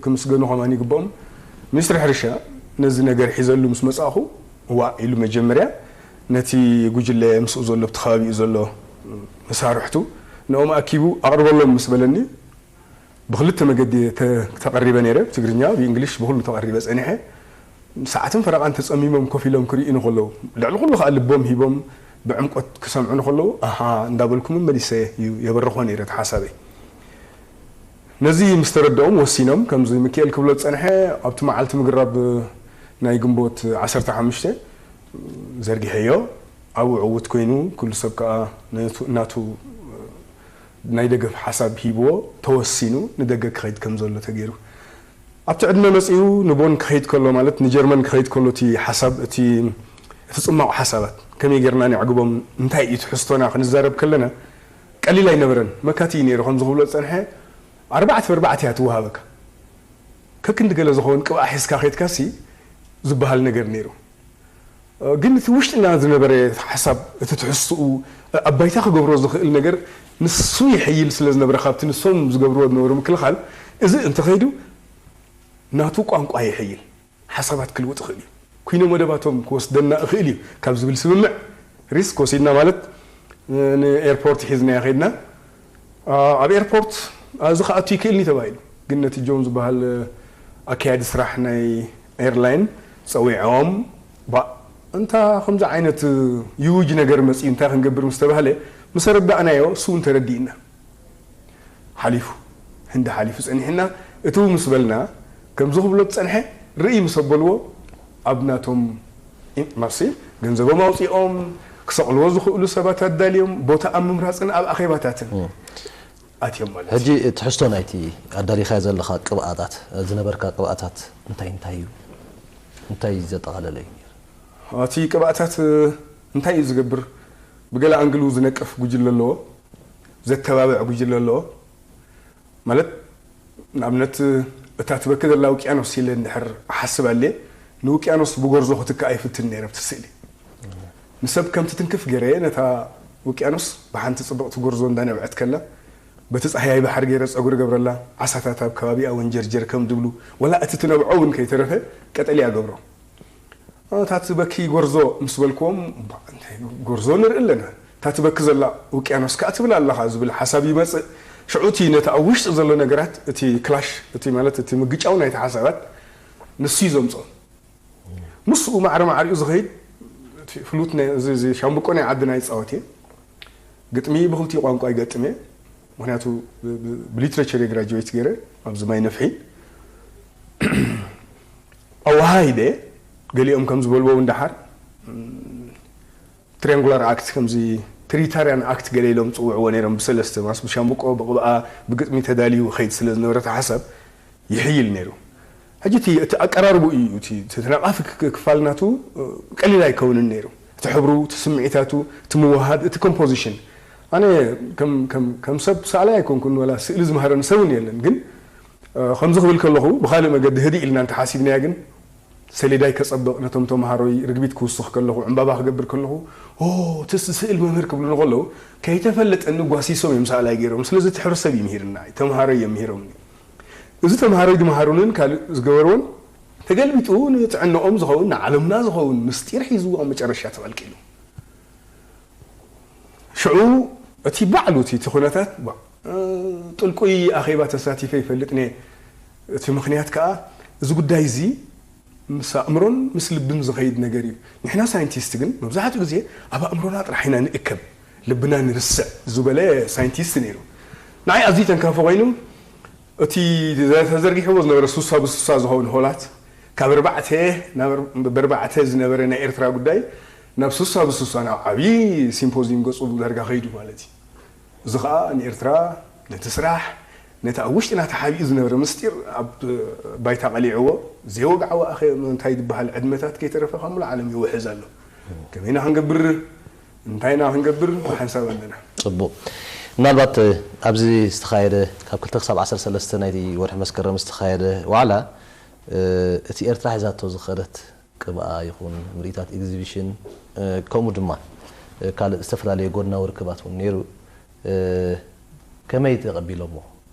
ክምስገኑ ከማን ይግብኦም ሚኒስትሪ ሕርሻ ነዚ ነገር ሒዘሉ ምስ መፃእኹ እዋ ኢሉ መጀመርያ ነቲ ጉጅለ ምስኡ ዘሎ ኣብቲ ከባቢኡ ዘሎ መሳርሕቱ ንኦም ኣኪቡ ኣቕርበሎም ምስ በለኒ ብክልተ መገዲ ተቐሪበ ነይረ ብትግርኛ ብእንግሊሽ ብኩሉ ተቐሪበ ፀኒሐ ሰዓትን ፈረቓን ተፀሚሞም ኮፍ ኢሎም ክርእዩ ንከለዉ ልዕሊ ኩሉ ከዓ ልቦም ሂቦም ብዕምቆት ክሰምዑ ንከለዉ ኣሃ እንዳበልኩ መመሊሰ እዩ የበርኾ ነይረ እቲ ሓሳበይ ነዚ ምስ ተረድኦም ወሲኖም ከምዚ ሚኪኤል ክብሎ ዝጸንሐ ኣብቲ መዓልቲ ምግራብ ናይ ግንቦት ዓሰርተ ሓሙሽተ ዘርጊሐዮ ኣብኡ ዕውት ኮይኑ ኩሉ ሰብ ከኣ ነቱ- እናቱ ናይ ደገፍ ሓሳብ ሂብዎ ተወሲኑ ንደገ ክኸይድ ከም ዘሎ ተገይሩ ኣብቲ ዕድመ መጺኡ ንቦን ክኸይድ ከሎ ማለት ንጀርመን ክኸይድ ከሎ እቲ ሓሳብ እቲ እቲ ጽማቕ ሓሳባት ከመይ ጌርና ነዕግቦም እንታይ እዩ ትሕዝቶና ክንዛረብ ከለና ቀሊል ኣይነበረን። መካቲ እዩ ነይሩ። ከምዚ ክብሎ ዝጸንሐ ኣርባዕተ ብኣርባዕተ እያ ትወሃበካ። ከክንዲ ገለ ዝኸውን ቅብኣ ሒዝካ ከይድካሲ ዝበሃል ነገር ነይሩ። ግን እቲ ውሽጥና ዝነበረ ሓሳብ፣ እቲ ትሕዝትኡ፣ ኣብ ባይታ ክገብሮ ዝኽእል ነገር ንሱ ይሕይል ስለ ዝነበረ ካብቲ ንሶም ዝገብርዎ ዝነበሩ ምክልኻል፣ እዚ እንተኸይዱ ናቱ ቋንቋ ይሕይል። ሓሳባት ክልውጥ ይኽእል እዩ። ኩይነ መደባቶም ክወስደና እኽእል እዩ ካብ ዝብል ስምምዕ ሪስክ ወሲድና ማለት ንኤርፖርት ሒዝናዮ ከይድና ኣብ ኤርፖርት እዚ ክኣቱ ይክእልኒ ተባሂሉ ግን ነቲ ጆን ዝበሃል ኣካያዲ ስራሕ ናይ ኤርላይን ፀዊዖም ባ እንታ ከምዚ ዓይነት ይውጅ ነገር መፅዩ እንታይ ክንገብር ምስ ተባህለ ምስ ኣረዳእናዮ እሱ እውን ተረዲእና ሓሊፉ ህንዲ ሓሊፉ ጸኒሕና እትው ምስ በልና ከምዚ ክብሎ ዝጸንሐ ርእይ ምስ ኣበልዎ ኣብ ናቶም ማሲ ገንዘቦም ኣውጺኦም ክሰቕልዎ ዝኽእሉ ሰባት ኣዳልዮም ቦታ ኣብ ምምራጽን ኣብ ኣኼባታትን ኣትዮም ማለት ሕጂ ትሕዝቶ ናይቲ ኣዳሊኻዮ ዘለኻ ቅብኣታት ዝነበርካ ቅብኣታት እንታይ እንታይ እዩ እንታይ ዘጠቓለለ እዩ ነይሩ እቲ ቅብኣታት እንታይ እዩ ዝገብር ብገለ ኣንግሉ ዝነቅፍ ጉጅለ ኣለዎ ዘተባብዕ ጉጅለ ኣለዎ ማለት ንኣብነት እታ ትበኪ ዘላ ውቅያኖስ ኢለ እንድሕር እሓስብ ኣለ ንውቅያኖስ ብጎርዞ ክትክኣ ይፍትን ነይረ ኣብቲ ስእሊ ንሰብ ከም ትትንክፍ ገይረ ነታ ውቅያኖስ ብሓንቲ ፅብቕቲ ጎርዞ እንዳነብዐት ከላ በቲ ፃህያይ ባሕሪ ገይረ ፀጉሪ ገብረላ ዓሳታት ኣብ ከባቢኣ ወንጀርጀር ከም ዝብሉ ወላ እቲ ትነብዖ እውን ከይተረፈ ቀጠልያ ገብሮ እታ ትበኪ ጎርዞ ምስ በልክዎም ጎርዞ ንርኢ ኣለና እታ ትበኪ ዘላ ውቅያኖስ ከዓ ትብል ኣለኻ ዝብል ሓሳብ ይመፅእ ሽዑ እቲ ነቲ ኣብ ውሽጢ ዘሎ ነገራት እቲ ክላሽ እቲ ማለት እቲ ምግጫው ናይቲ ሓሳባት ንሱ እዩ ዘምፅኦ ምስኡ ማዕረ ማዕሪኡ ዝኸይድ ፍሉት ሻምብቆ ናይ ዓድና ይፃወት እየ ግጥሚ ብክልቲኡ ቋንቋ ይገጥም እየ ምክንያቱ ብሊትሬቸር እየ ግራጅዌት ገይረ ኣብዚ ማይ ነፍሒ ኣወሃሂደ ገሊኦም ከም ዝበልዎ እውን ደሓር ትሪያንጉላር ኣክት ከምዚ ትሪታርያን ኣክት ገለ ኢሎም ዝፅውዕዎ ነይሮም ብሰለስተ ማስ ብሻምብቆ ብቕብኣ ብግጥሚ ተዳልዩ ከይድ ስለ ዝነበረ እቲ ሓሳብ ይሕይል ነይሩ ሕጂ እቲ እቲ ኣቀራርቡ እዩ እቲ እቲ ተነቃፊ ክፋል ናቱ ቀሊል ኣይከውንን ነይሩ እቲ ሕብሩ እቲ ስምዒታቱ እቲ ምውሃድ እቲ ኮምፖዚሽን ኣነ ከም ሰብ ሰኣላይ ኣይኮንኩን ወላ ስእሊ ዝምሃረኒ ሰብን የለን ግን ከምዚ ክብል ከለኹ ብካልእ መገዲ ህድእ ኢልና እንተሓሲብናያ ግን ሰሌዳይ ከጸብቕ ነቶም ተምሃሮይ ርግቢት ክውስኽ ከለኹ ዕምባባ ክገብር ከለኹ ኦ፣ እቲ ስእሊ መምህር ክብሉኒ ከለዉ፣ ከይተፈለጠኒ ጓሲሶም እዮም ሰኣላይ ገይሮም። ስለዚ እቲ ሕብረተሰብ እዩ ምሂርና፣ ተምሃሮ እዮም ምሂሮምኒ። እዚ ተምሃሮይ ዝመሃሩንን ካልእ ዝገበርዎን ተገልቢጡ ንጥዕናኦም ዝኸውን፣ ንዓለምና ዝኸውን ምስጢር ሒዙ ኣብ መጨረሻ ተቐልቂሉ። ሽዑ እቲ ባዕሉ እቲ፣ እቲ ኩነታት ባ-፣ እ፣ ጥልቁይ ኣኼባ ተሳቲፈ ይፈልጥ እየ። እቲ ምኽንያት ከኣ እዚ ጉዳይ እዚ ምስ ኣእምሮን ምስ ልብን ዝኸይድ ነገር እዩ። ንሕና ሳይንቲስት ግን መብዛሕትኡ ግዜ ኣብ ኣእምሮና ጥራሕ ኢና ንእከብ፣ ልብና ንርስዕ ዝበለ ሳይንቲስት ነይሩ። ንዓይ ኣዝዩ ተንካፊ ኮይኑ፣ እቲ ተዘርጊሕዎ ዝነበረ ሱሳ ብሱሳ ዝኸውን ሆላት፣ ካብ ኣርባዕተ ናብ ኣር-፣ ብኣርባዕተ ዝነበረ ናይ ኤርትራ ጉዳይ ናብ ሱሳ ብሱሳ ናብ ዓብዪ ሲምፖዚዩም ገጹ ዳርጋ ከይዱ ማለት እዩ። እዚ ኸኣ ንኤርትራ፣ ነቲ ስራሕ፣ ነቲ ኣብ ውሽጥና ተሓቢኡ ዝነበረ ምስጢር ኣብ ባይታ ቀሊዕዎ፣ ዘይወግዓዊ ኣኸ-፣ እንታይ ዝበሃል ዕድመታት ከይተረፈ ካብ ሙሉእ ዓለም ይውሕዝ ኣሎ። ከመይ ኢና ክንገብር፣ እንታይ ኢና ክንገብር ብሓንሳብ ኣለና። ጽቡቕ። ምናልባት፣ እ፣ ኣብዚ ዝተኻየደ፣ ካብ ክልተ ክሳብ ዓሰርተ ሰለስተ ናይቲ ወርሒ መስከረም ዝተኻየደ ዋዕላ፣ እ፣ እቲ ኤርትራ ሒዛቶ ዝኸደት ቅብኣ ይኹን ምርኢታት ኤግዚቢሽን፣ እ፣ ከምኡ ድማ፣ እ፣ ካልእ ዝተፈላለየ ጎድናዊ ርክባት እውን ነይሩ። እ፣ ከመይ ተቐቢሎሞ?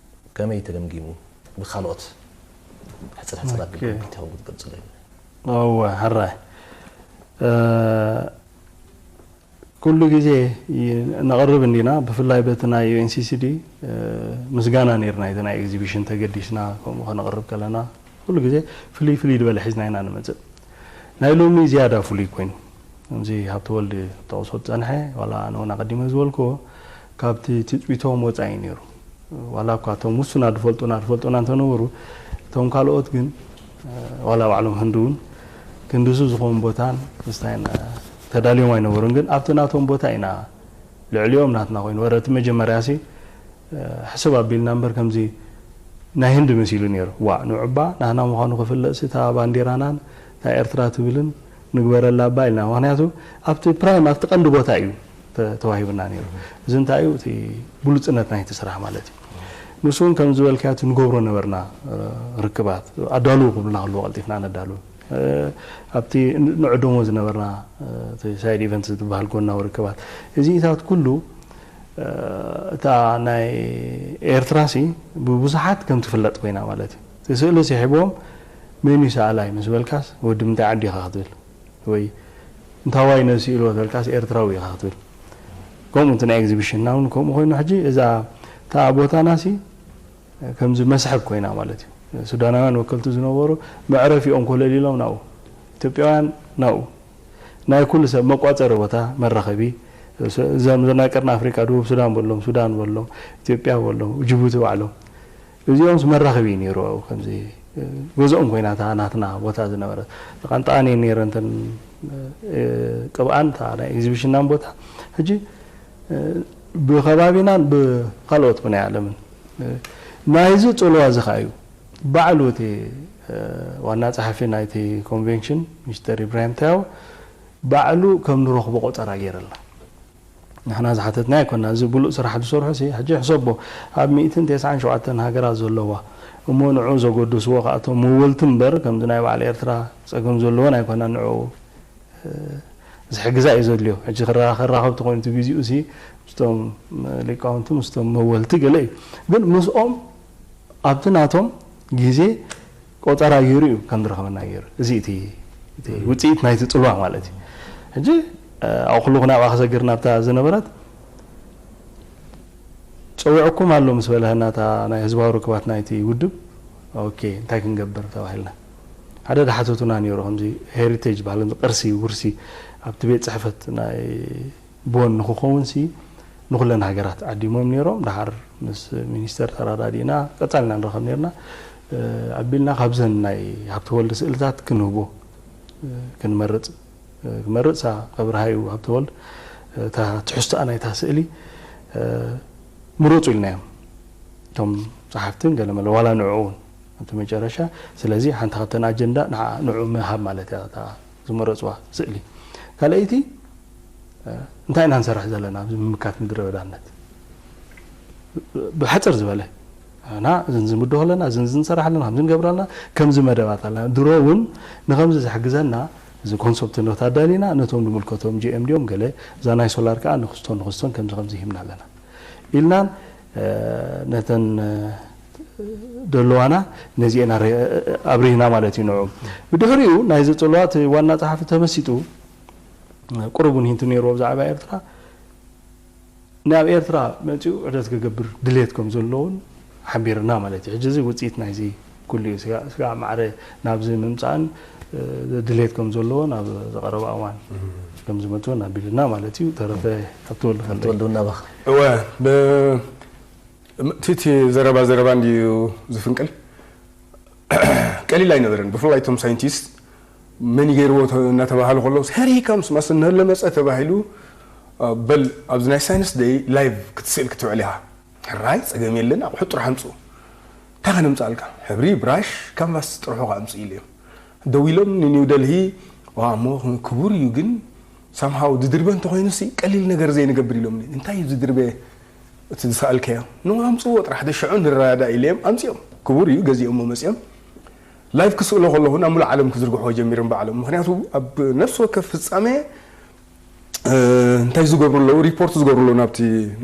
ከመይ ተገምጊሙ? ብኻልኦት ሕጽር ሕጽር ኣቢልኩም ኦኬ። ክልቲኹም ክትገልጹለይ። እወ፣ ሕራይ። እ፣ ኩሉ ግዜ ይ-፣ ነቕርብ እንዲና፣ ብፍላይ በቲ ናይ ዩ ኤን ሲ ሲ ዲ፣ እ፣ ምስጋና ነይርና፣ እቲ ናይ ኤግዚቢሽን ተገዲስና ከምኡ ከነቕርብ ከለና፣ ኩሉ ግዜ ፍልይ ፍልይ ዝበለ ሒዝና ኢና ንመጽእ። ናይ ሎሚ ዝያዳ ፍሉይ ኮይኑ፣ ከምዚ ሃብተወልድ ጠቕሶ ዝጸንሐ፣ ዋላ ኣነ እውን ኣቐዲመ ዝበልክዎ፣ ካብቲ ትጽቢቶም ወጻኢ ነይሩ። ዋላ እኳ እቶም ውሱናት ዝፈልጡና፣ ዝፈልጡና እንተነበሩ፣ እቶም ካልኦት ግን፣ እ፣ ዋላ ባዕሎም ህንዲ እውን ክንድዚ ዝኾን ቦታን ምስታይን፣ እ፣ ተዳልዮም ኣይነበሩን። ግን ኣብቲ ናቶም ቦታ ኢና ልዕሊኦም ናትና ኮይኑ። ወረ እቲ መጀመርያሲ፣ እ፣ ሕስብ ኣቢልና እምበር ከምዚ ናይ ህንዲ መሲሉ ነይሩ። ዋእ፣ ንዑባ ናህና ምዃኑ ክፍለጥሲ እታ ባንዴራናን እታ ኤርትራ ትብልን ንግበረላ እባ ኢልና። ምኽንያቱ ኣብቲ ፕራይም፣ ኣብቲ ቀንዲ ቦታ እዩ ተ-፣ ተዋሂቡና ነይሩ። እዚ እንታይ እዩ? እቲ ብሉጽነት ናይቲ ስራሕ ማለት እዩ። ንሱ እውን ከም ዝበልካዮ እቲ ንገብሮ ነበርና፣ እ፣ ርክባት፣ ኣዳልዉ ክብሉና ከለዉ ቀልጢፍና ነዳሉ። እ፣ ኣብቲ ን-፣ ንዕደሞ ዝነበርና፣ እ፣ እቲ ሳይድ ኢቨንት ዝበሃል ጎናዊ ርክባት፣ እዚታት ኩሉ፣ እ፣ እታ ናይ ኤርትራሲ ብብዙሓት ከም ትፍለጥ ኮይና ማለት እዩ። እቲ ስእሊ ስሒብዎም መን እዩ ሰኣላይ ምስ በልካስ ወዲ ምንታይ ዓዲ ኢኻ ክትብል፣ ወይ እንታዋይ ነዚ ስኢልዎ ተልካስ ኤርትራዊ ኢኻ ክትብል። ከምኡ እቲ ናይ ኤግዚቢሽንና እውን ከምኡ ኮይኑ፣ ሕጂ እዛ እታ ቦታናሲ ከምዚ መስሕብ ኮይና ማለት እዩ። ሱዳናውያን ወከልቲ ዝነበሩ መዕረፊኦም ኮለል ኢሎም ናብኡ፣ ኢትዮጵያውያን ናብኡ፣ ናይ ኩሉ ሰብ መቋጸሪ ቦታ፣ መራኸቢ፣ እዞም ናይ ቀርኒ ኣፍሪቃ፣ ደቡብ ሱዳን በሎም፣ ሱዳን በሎም፣ ኢትዮጵያ በሎም፣ ጅቡቲ ባዕሎም፣ እዚኦምስ መራኸቢ እዩ ነይሩ። ኣብኡ ከምዚ ገዝኦም ኮይና እታ ናትና ቦታ ዝነበረት፣ ቃንጣኣን እየን ነይረን እተን፣ እ፣ ቅብኣን እታ ናይ ኤግዚቢሽናን ቦታ። ሕጂ፣ እ፣ ብኸባቢናን ብኻልኦት ብናይ ዓለምን፣ እ፣ ናይዚ ጽልዋ እዚ ኸኣ እዩ። ባዕሉ እቲ፣ እ፣ ዋና ጸሓፊ ናይቲ ኮንቬንሽን ሚስተር ኢብራሂም ታያው ባዕሉ ከም ንረኽቦ ቆጸራ ገይረልና። ንሕና ዝሓተትና ኣይኮና። እዚ ብሉጽ ስራሕ ዝሰርሑ ሲ፣ ሕጂ ሕሰቦ፣ ኣብ ሚእትን ተስዓን ሸውዓተን ሃገራት ዘለዋ፣ እሞ ንዑ ዘጎድስዎ ከኣቶም መወልቲ እምበር፣ ከምዚ ናይ በዓል ኤርትራ ጸገም ዘለዎን ኣይኮና። ንዑ፣ እ፣ ዝሕግዛ እዩ ዘድልዮ። ሕጂ ክራ-፣ ክራኸብ ተኾይኑ እቲ ግዜኡ ሲ፣ ምስቶም ሊቃውንቲ፣ ምስቶም መወልቲ ገለ እዩ። ግን ምስኦም ኣብቲ ናቶም ግዜ ቆጸራ ገይሩ እዩ ከም ዝረኸበና ገይሩ። እዚ እቲ፣ እቲ ውጽኢት ናይቲ ጽልዋ ማለት እዩ። ሕጂ፣ እ፣ ኣብ ኩሉ ክንኣብኣ ክሰግር ናብታ ዝነበረት፣ ጸዊዕኩም ኣሎ ምስ በለ ህናታ ናይ ህዝባዊ ርክባት ናይቲ ውድብ፣ ኦኬ፣ እንታይ ክንገብር ተባሂልና። ሓደ ድሓተቱና ነይሩ፣ ከምዚ ሄሪቴጅ ባህልን ቅርሲ፣ ውርሲ ኣብቲ ቤት ጽሕፈት ናይ ቦን ንክኸውን ሲ ንኩለን ሃገራት ዓዲሞም ነይሮም። ደሓር ምስ ሚኒስተር ተረዳዲእና ቀጻልና ንረኸብ ነይርና። እ፣ ኣቢልና ካብዘን ናይ ሃብተወልድ ስእልታት ክንህቦ፣ እ፣ ክንመርጽ፣ እ፣ ክመርጽ ሳ ክብርሃዩ ሃብተወልድ፣ እ፣ እታ ትሕዝቶኣ ናይታ ስእሊ፣ እ፣ ምረጹ ኢልናዮም። እቶም ጸሓፍትን ገለ መለ ዋላ ንዕኡ እውን ኣብቲ መጨረሻ። ስለዚ ሓንቲ ካብተን ኣጀንዳ ንዓ-፣ ንዕኡ ምሃብ ማለት እያ፣ እታ ዝመረጽዋ ስእሊ። ካልኣይቲ፣ እ፣ እንታይ ኢና ንሰርሕ ዘለና ኣብዚ ምምካት ምድረ በዳነት? ብሓጽር ዝበለ፣ እና እዝን ዝምዶ ኣለና፣ እዝን ዝንሰርሕ ኣለና፣ ከምዚ ንገብር ኣለና፣ ከምዚ መደባት ኣለና። ድሮ እውን ንኸምዚ ዝሕግዘና እዚ ኮንሰፕት ኖት ኣዳሊና ነቶም ንምልከቶም ጂ ኤም ድዮም ገለ እዛ ናይ ሶላር ከዓ ንክስቶን ንክስቶን ከምዚ ከምዚ ሂብና ኣለና ኢልናን ነተን ደለዋና ነዚኤን ኣብሪህና ማለት እዩ። ንዑ ብድሕሪኡ ናይዚ ፅልዋት ዋና ፀሓፊ ተመሲጡ ቁሩብ እውን ሂንቱ ነይርዎ ብዛዕባ ኤርትራ ናብ ኤርትራ መፂኡ ዕደት ክገብር ድሌት ከም ዘለውን ሓቢርና ማለት እዩ። ሕጂ እዚ ውፅኢት ናይዚ ኩሉ እዩ። ስጋ- ስጋ ማዕረ ናብዚ ምምፃእን ድሌት ከም ዘለዎ ናብ ዝቀረበ እዋን ከም ዝመፅኡ ኣቢልና ማለት እዩ። ተረፈ ኣብቲ ወልዱ ፈልጠይ። ተወልዱ እናባኻ እወ ብ- እቲ ዘረባ ዘረባ እንድዩ ዝፍንቅል ቀሊል ኣይነበረን። ብፍላይ እቶም ሳይንቲስት መን ይገይርዎ እናተባሃሉ ከለውስ ሄር ሂ ካምስ ማስ ነለ መፀ ተባሂሉ በል ኣብዚ ናይ ሳይንስ ደይ ላይቭ ክትስእል ክትውዕል ኢኻ። ሕራይ ፀገም የለን ኣቑሑት ጥራሕ ኣምፅኡ። እንታይ ከነምፅኣልካ ሕብሪ ብራሽ ካንቫስ ጥርሑ ከኣምፅእ ኢሉ እዮም። ደዊሎም ንኒው ደልሂ ዋ እሞ ክቡር እዩ ግን ሳምሃው ዝድርበ እንተኮይኑሲ ቀሊል ነገር ዘይንገብር ኢሎምኒ። እንታይ እዩ ዝድርበ እቲ ዝሰኣልከዮ ን ኣምፅዎ ጥራሕ ሽዑ ንረዳዳ ኢለዮም ኣምፅኦም። ክቡር እዩ ገዚኦሞ መፅኦም ላይቭ ክስእሎ ከለኹ ናብ ሙሉእ ዓለም ክዝርግሕዎ ጀሚሮም ባዕሎም። ምክንያቱ ኣብ ነፍሲ ወከፍ ፍፃመ እንታይ ዝገብሩ ኣለዉ ሪፖርት ዝገብሩ ኣለዉ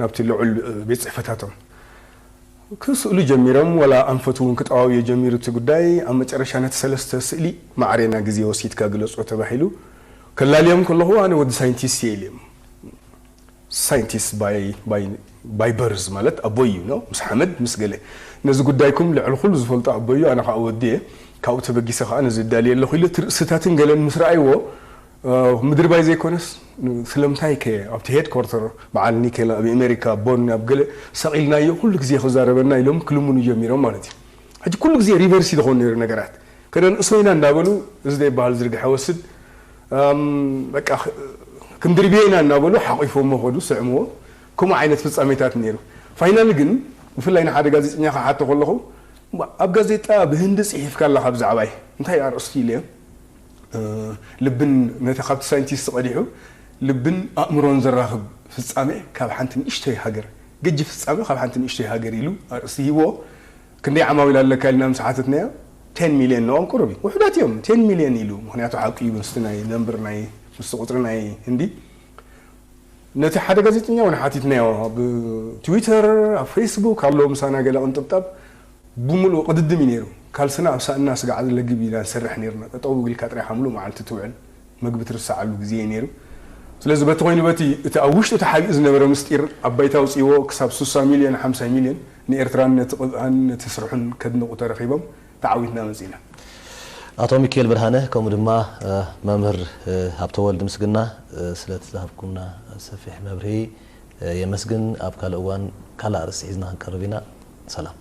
ናብቲ ልዑል ቤት ፅሕፈታቶም ክስእሉ ጀሚሮም። ዋላ ኣንፈት እውን ክጠዋውዮ ጀሚሩ እቲ ጉዳይ። ኣብ መጨረሻ ነቲ ሰለስተ ስእሊ ማዕሬና ግዜ ወሲድካ ግለፆ ተባሂሉ። ከላልዮም ከለኹ ኣነ ወዲ ሳይንቲስት እየ ኢልዮም። ሳይንቲስት ባይ በርዝ ማለት ኣቦይ እዩ ነው ምስ ሓመድ ምስ ገለ ነዚ ጉዳይኩም ልዕሊ ኩሉ ዝፈልጦ ኣቦይ እዩ ኣነ ከዓ ወዲ እየ ካብኡ ተበጊሰ ከዓ ነዚ እዳልየ ኣለኹ ኢሉ እቲ ርእስታትን ገለን ምስ ረኣይዎ ምድርባይ ዘይኮነስ ስለምንታይ ከ ኣብቲ ሄድኮርተር በዓል ኒኬል ኣብ ኣሜሪካ ቦን ኣብ ገለ ሰቒልናዮ ኩሉ ግዜ ክዛረበና ኢሎም ክልምኑ ጀሚሮም ማለት እዩ። ሕጂ ኩሉ ግዜ ሪቨርስ እዩ ዝኾን ነይሩ ነገራት ከነንእሶ ኢና እንዳበሉ እዚ ዘይበሃል ዝርግሐ ወስድ በቃ ክንድርብዮ ኢና እናበሉ ሓቂፎሞ ከዱ ስዕምዎ። ከምኡ ዓይነት ፍፃሜታት ነይሩ። ፋይናል ግን ብፍላይ ንሓደ ጋዜጠኛ ክሓቶ ከለኹ ኣብ ጋዜጣ ብህንዲ ፅሒፍካ ኣለካ ብዛዕባይ እንታይ ኣርእስቲ ኢለዮም። ልብን ነቲ ካብቲ ሳይንቲስት ቀዲሑ ልብን ኣእምሮን ዘራኽብ ፍጻሜ ካብ ሓንቲ ንእሽቶይ ሃገር ገጅፍ ፍጻሜ ካብ ሓንቲ ንእሽቶይ ሃገር ኢሉ ኣርእስቲ ሂብዎ። ክንደይ ዓማዊል ኣለካ ኢልና ምስ ሓተትናዮ ቴን ሚልዮን ንኦም ቁሩብ እዩ ውሑዳት እዮም ቴን ሚልዮን ኢሉ። ምክንያቱ ሓቂ እዩ ምስቲ ናይ ነምብር ናይ ምስቲ ቁፅሪ ናይ ህንዲ ነቲ ሓደ ጋዜጠኛ እውን ሓቲትናዮ ኣብ ትዊተር ኣብ ፌስቡክ ኣሎ ምሳና ገለ ቅንጥብጣብ ብምሉኡ ቅድድም እዩ ነይሩ። ካልስና ኣብ ሳእና ስጋዕ ለግብ ኢና ንሰርሕ ነይርና። ጠጠው ኢልካ ጥራይ ሓምሉ መዓልቲ ትውዕል መግቢ ትርሰዓሉ ግዜ እዩ ነይሩ። ስለዚ በቲ ኮይኑ በቲ እቲ ኣብ ውሽጡ ተሓቢኡ ዝነበረ ምስጢር ኣብ ባይታ ኣውፅእዎ ክሳብ ስሳ ሚልዮን ሓምሳ ሚልዮን ንኤርትራን ነቲ ቅብኣን ነቲ ስርሑን ከድንቑ ተረኺቦም ተዓዊትና መፂና። ኣቶ ሚካኤል ብርሃነ ከምኡ ድማ መምህር ሃብተወልድ ምስግና ስለቲ ዝሃብኩምና ሰፊሕ መብርሂ የመስግን። ኣብ ካልእ እዋን ካልእ ኣርእስቲ ሒዝና ክንቀርብ ኢና። ሰላም።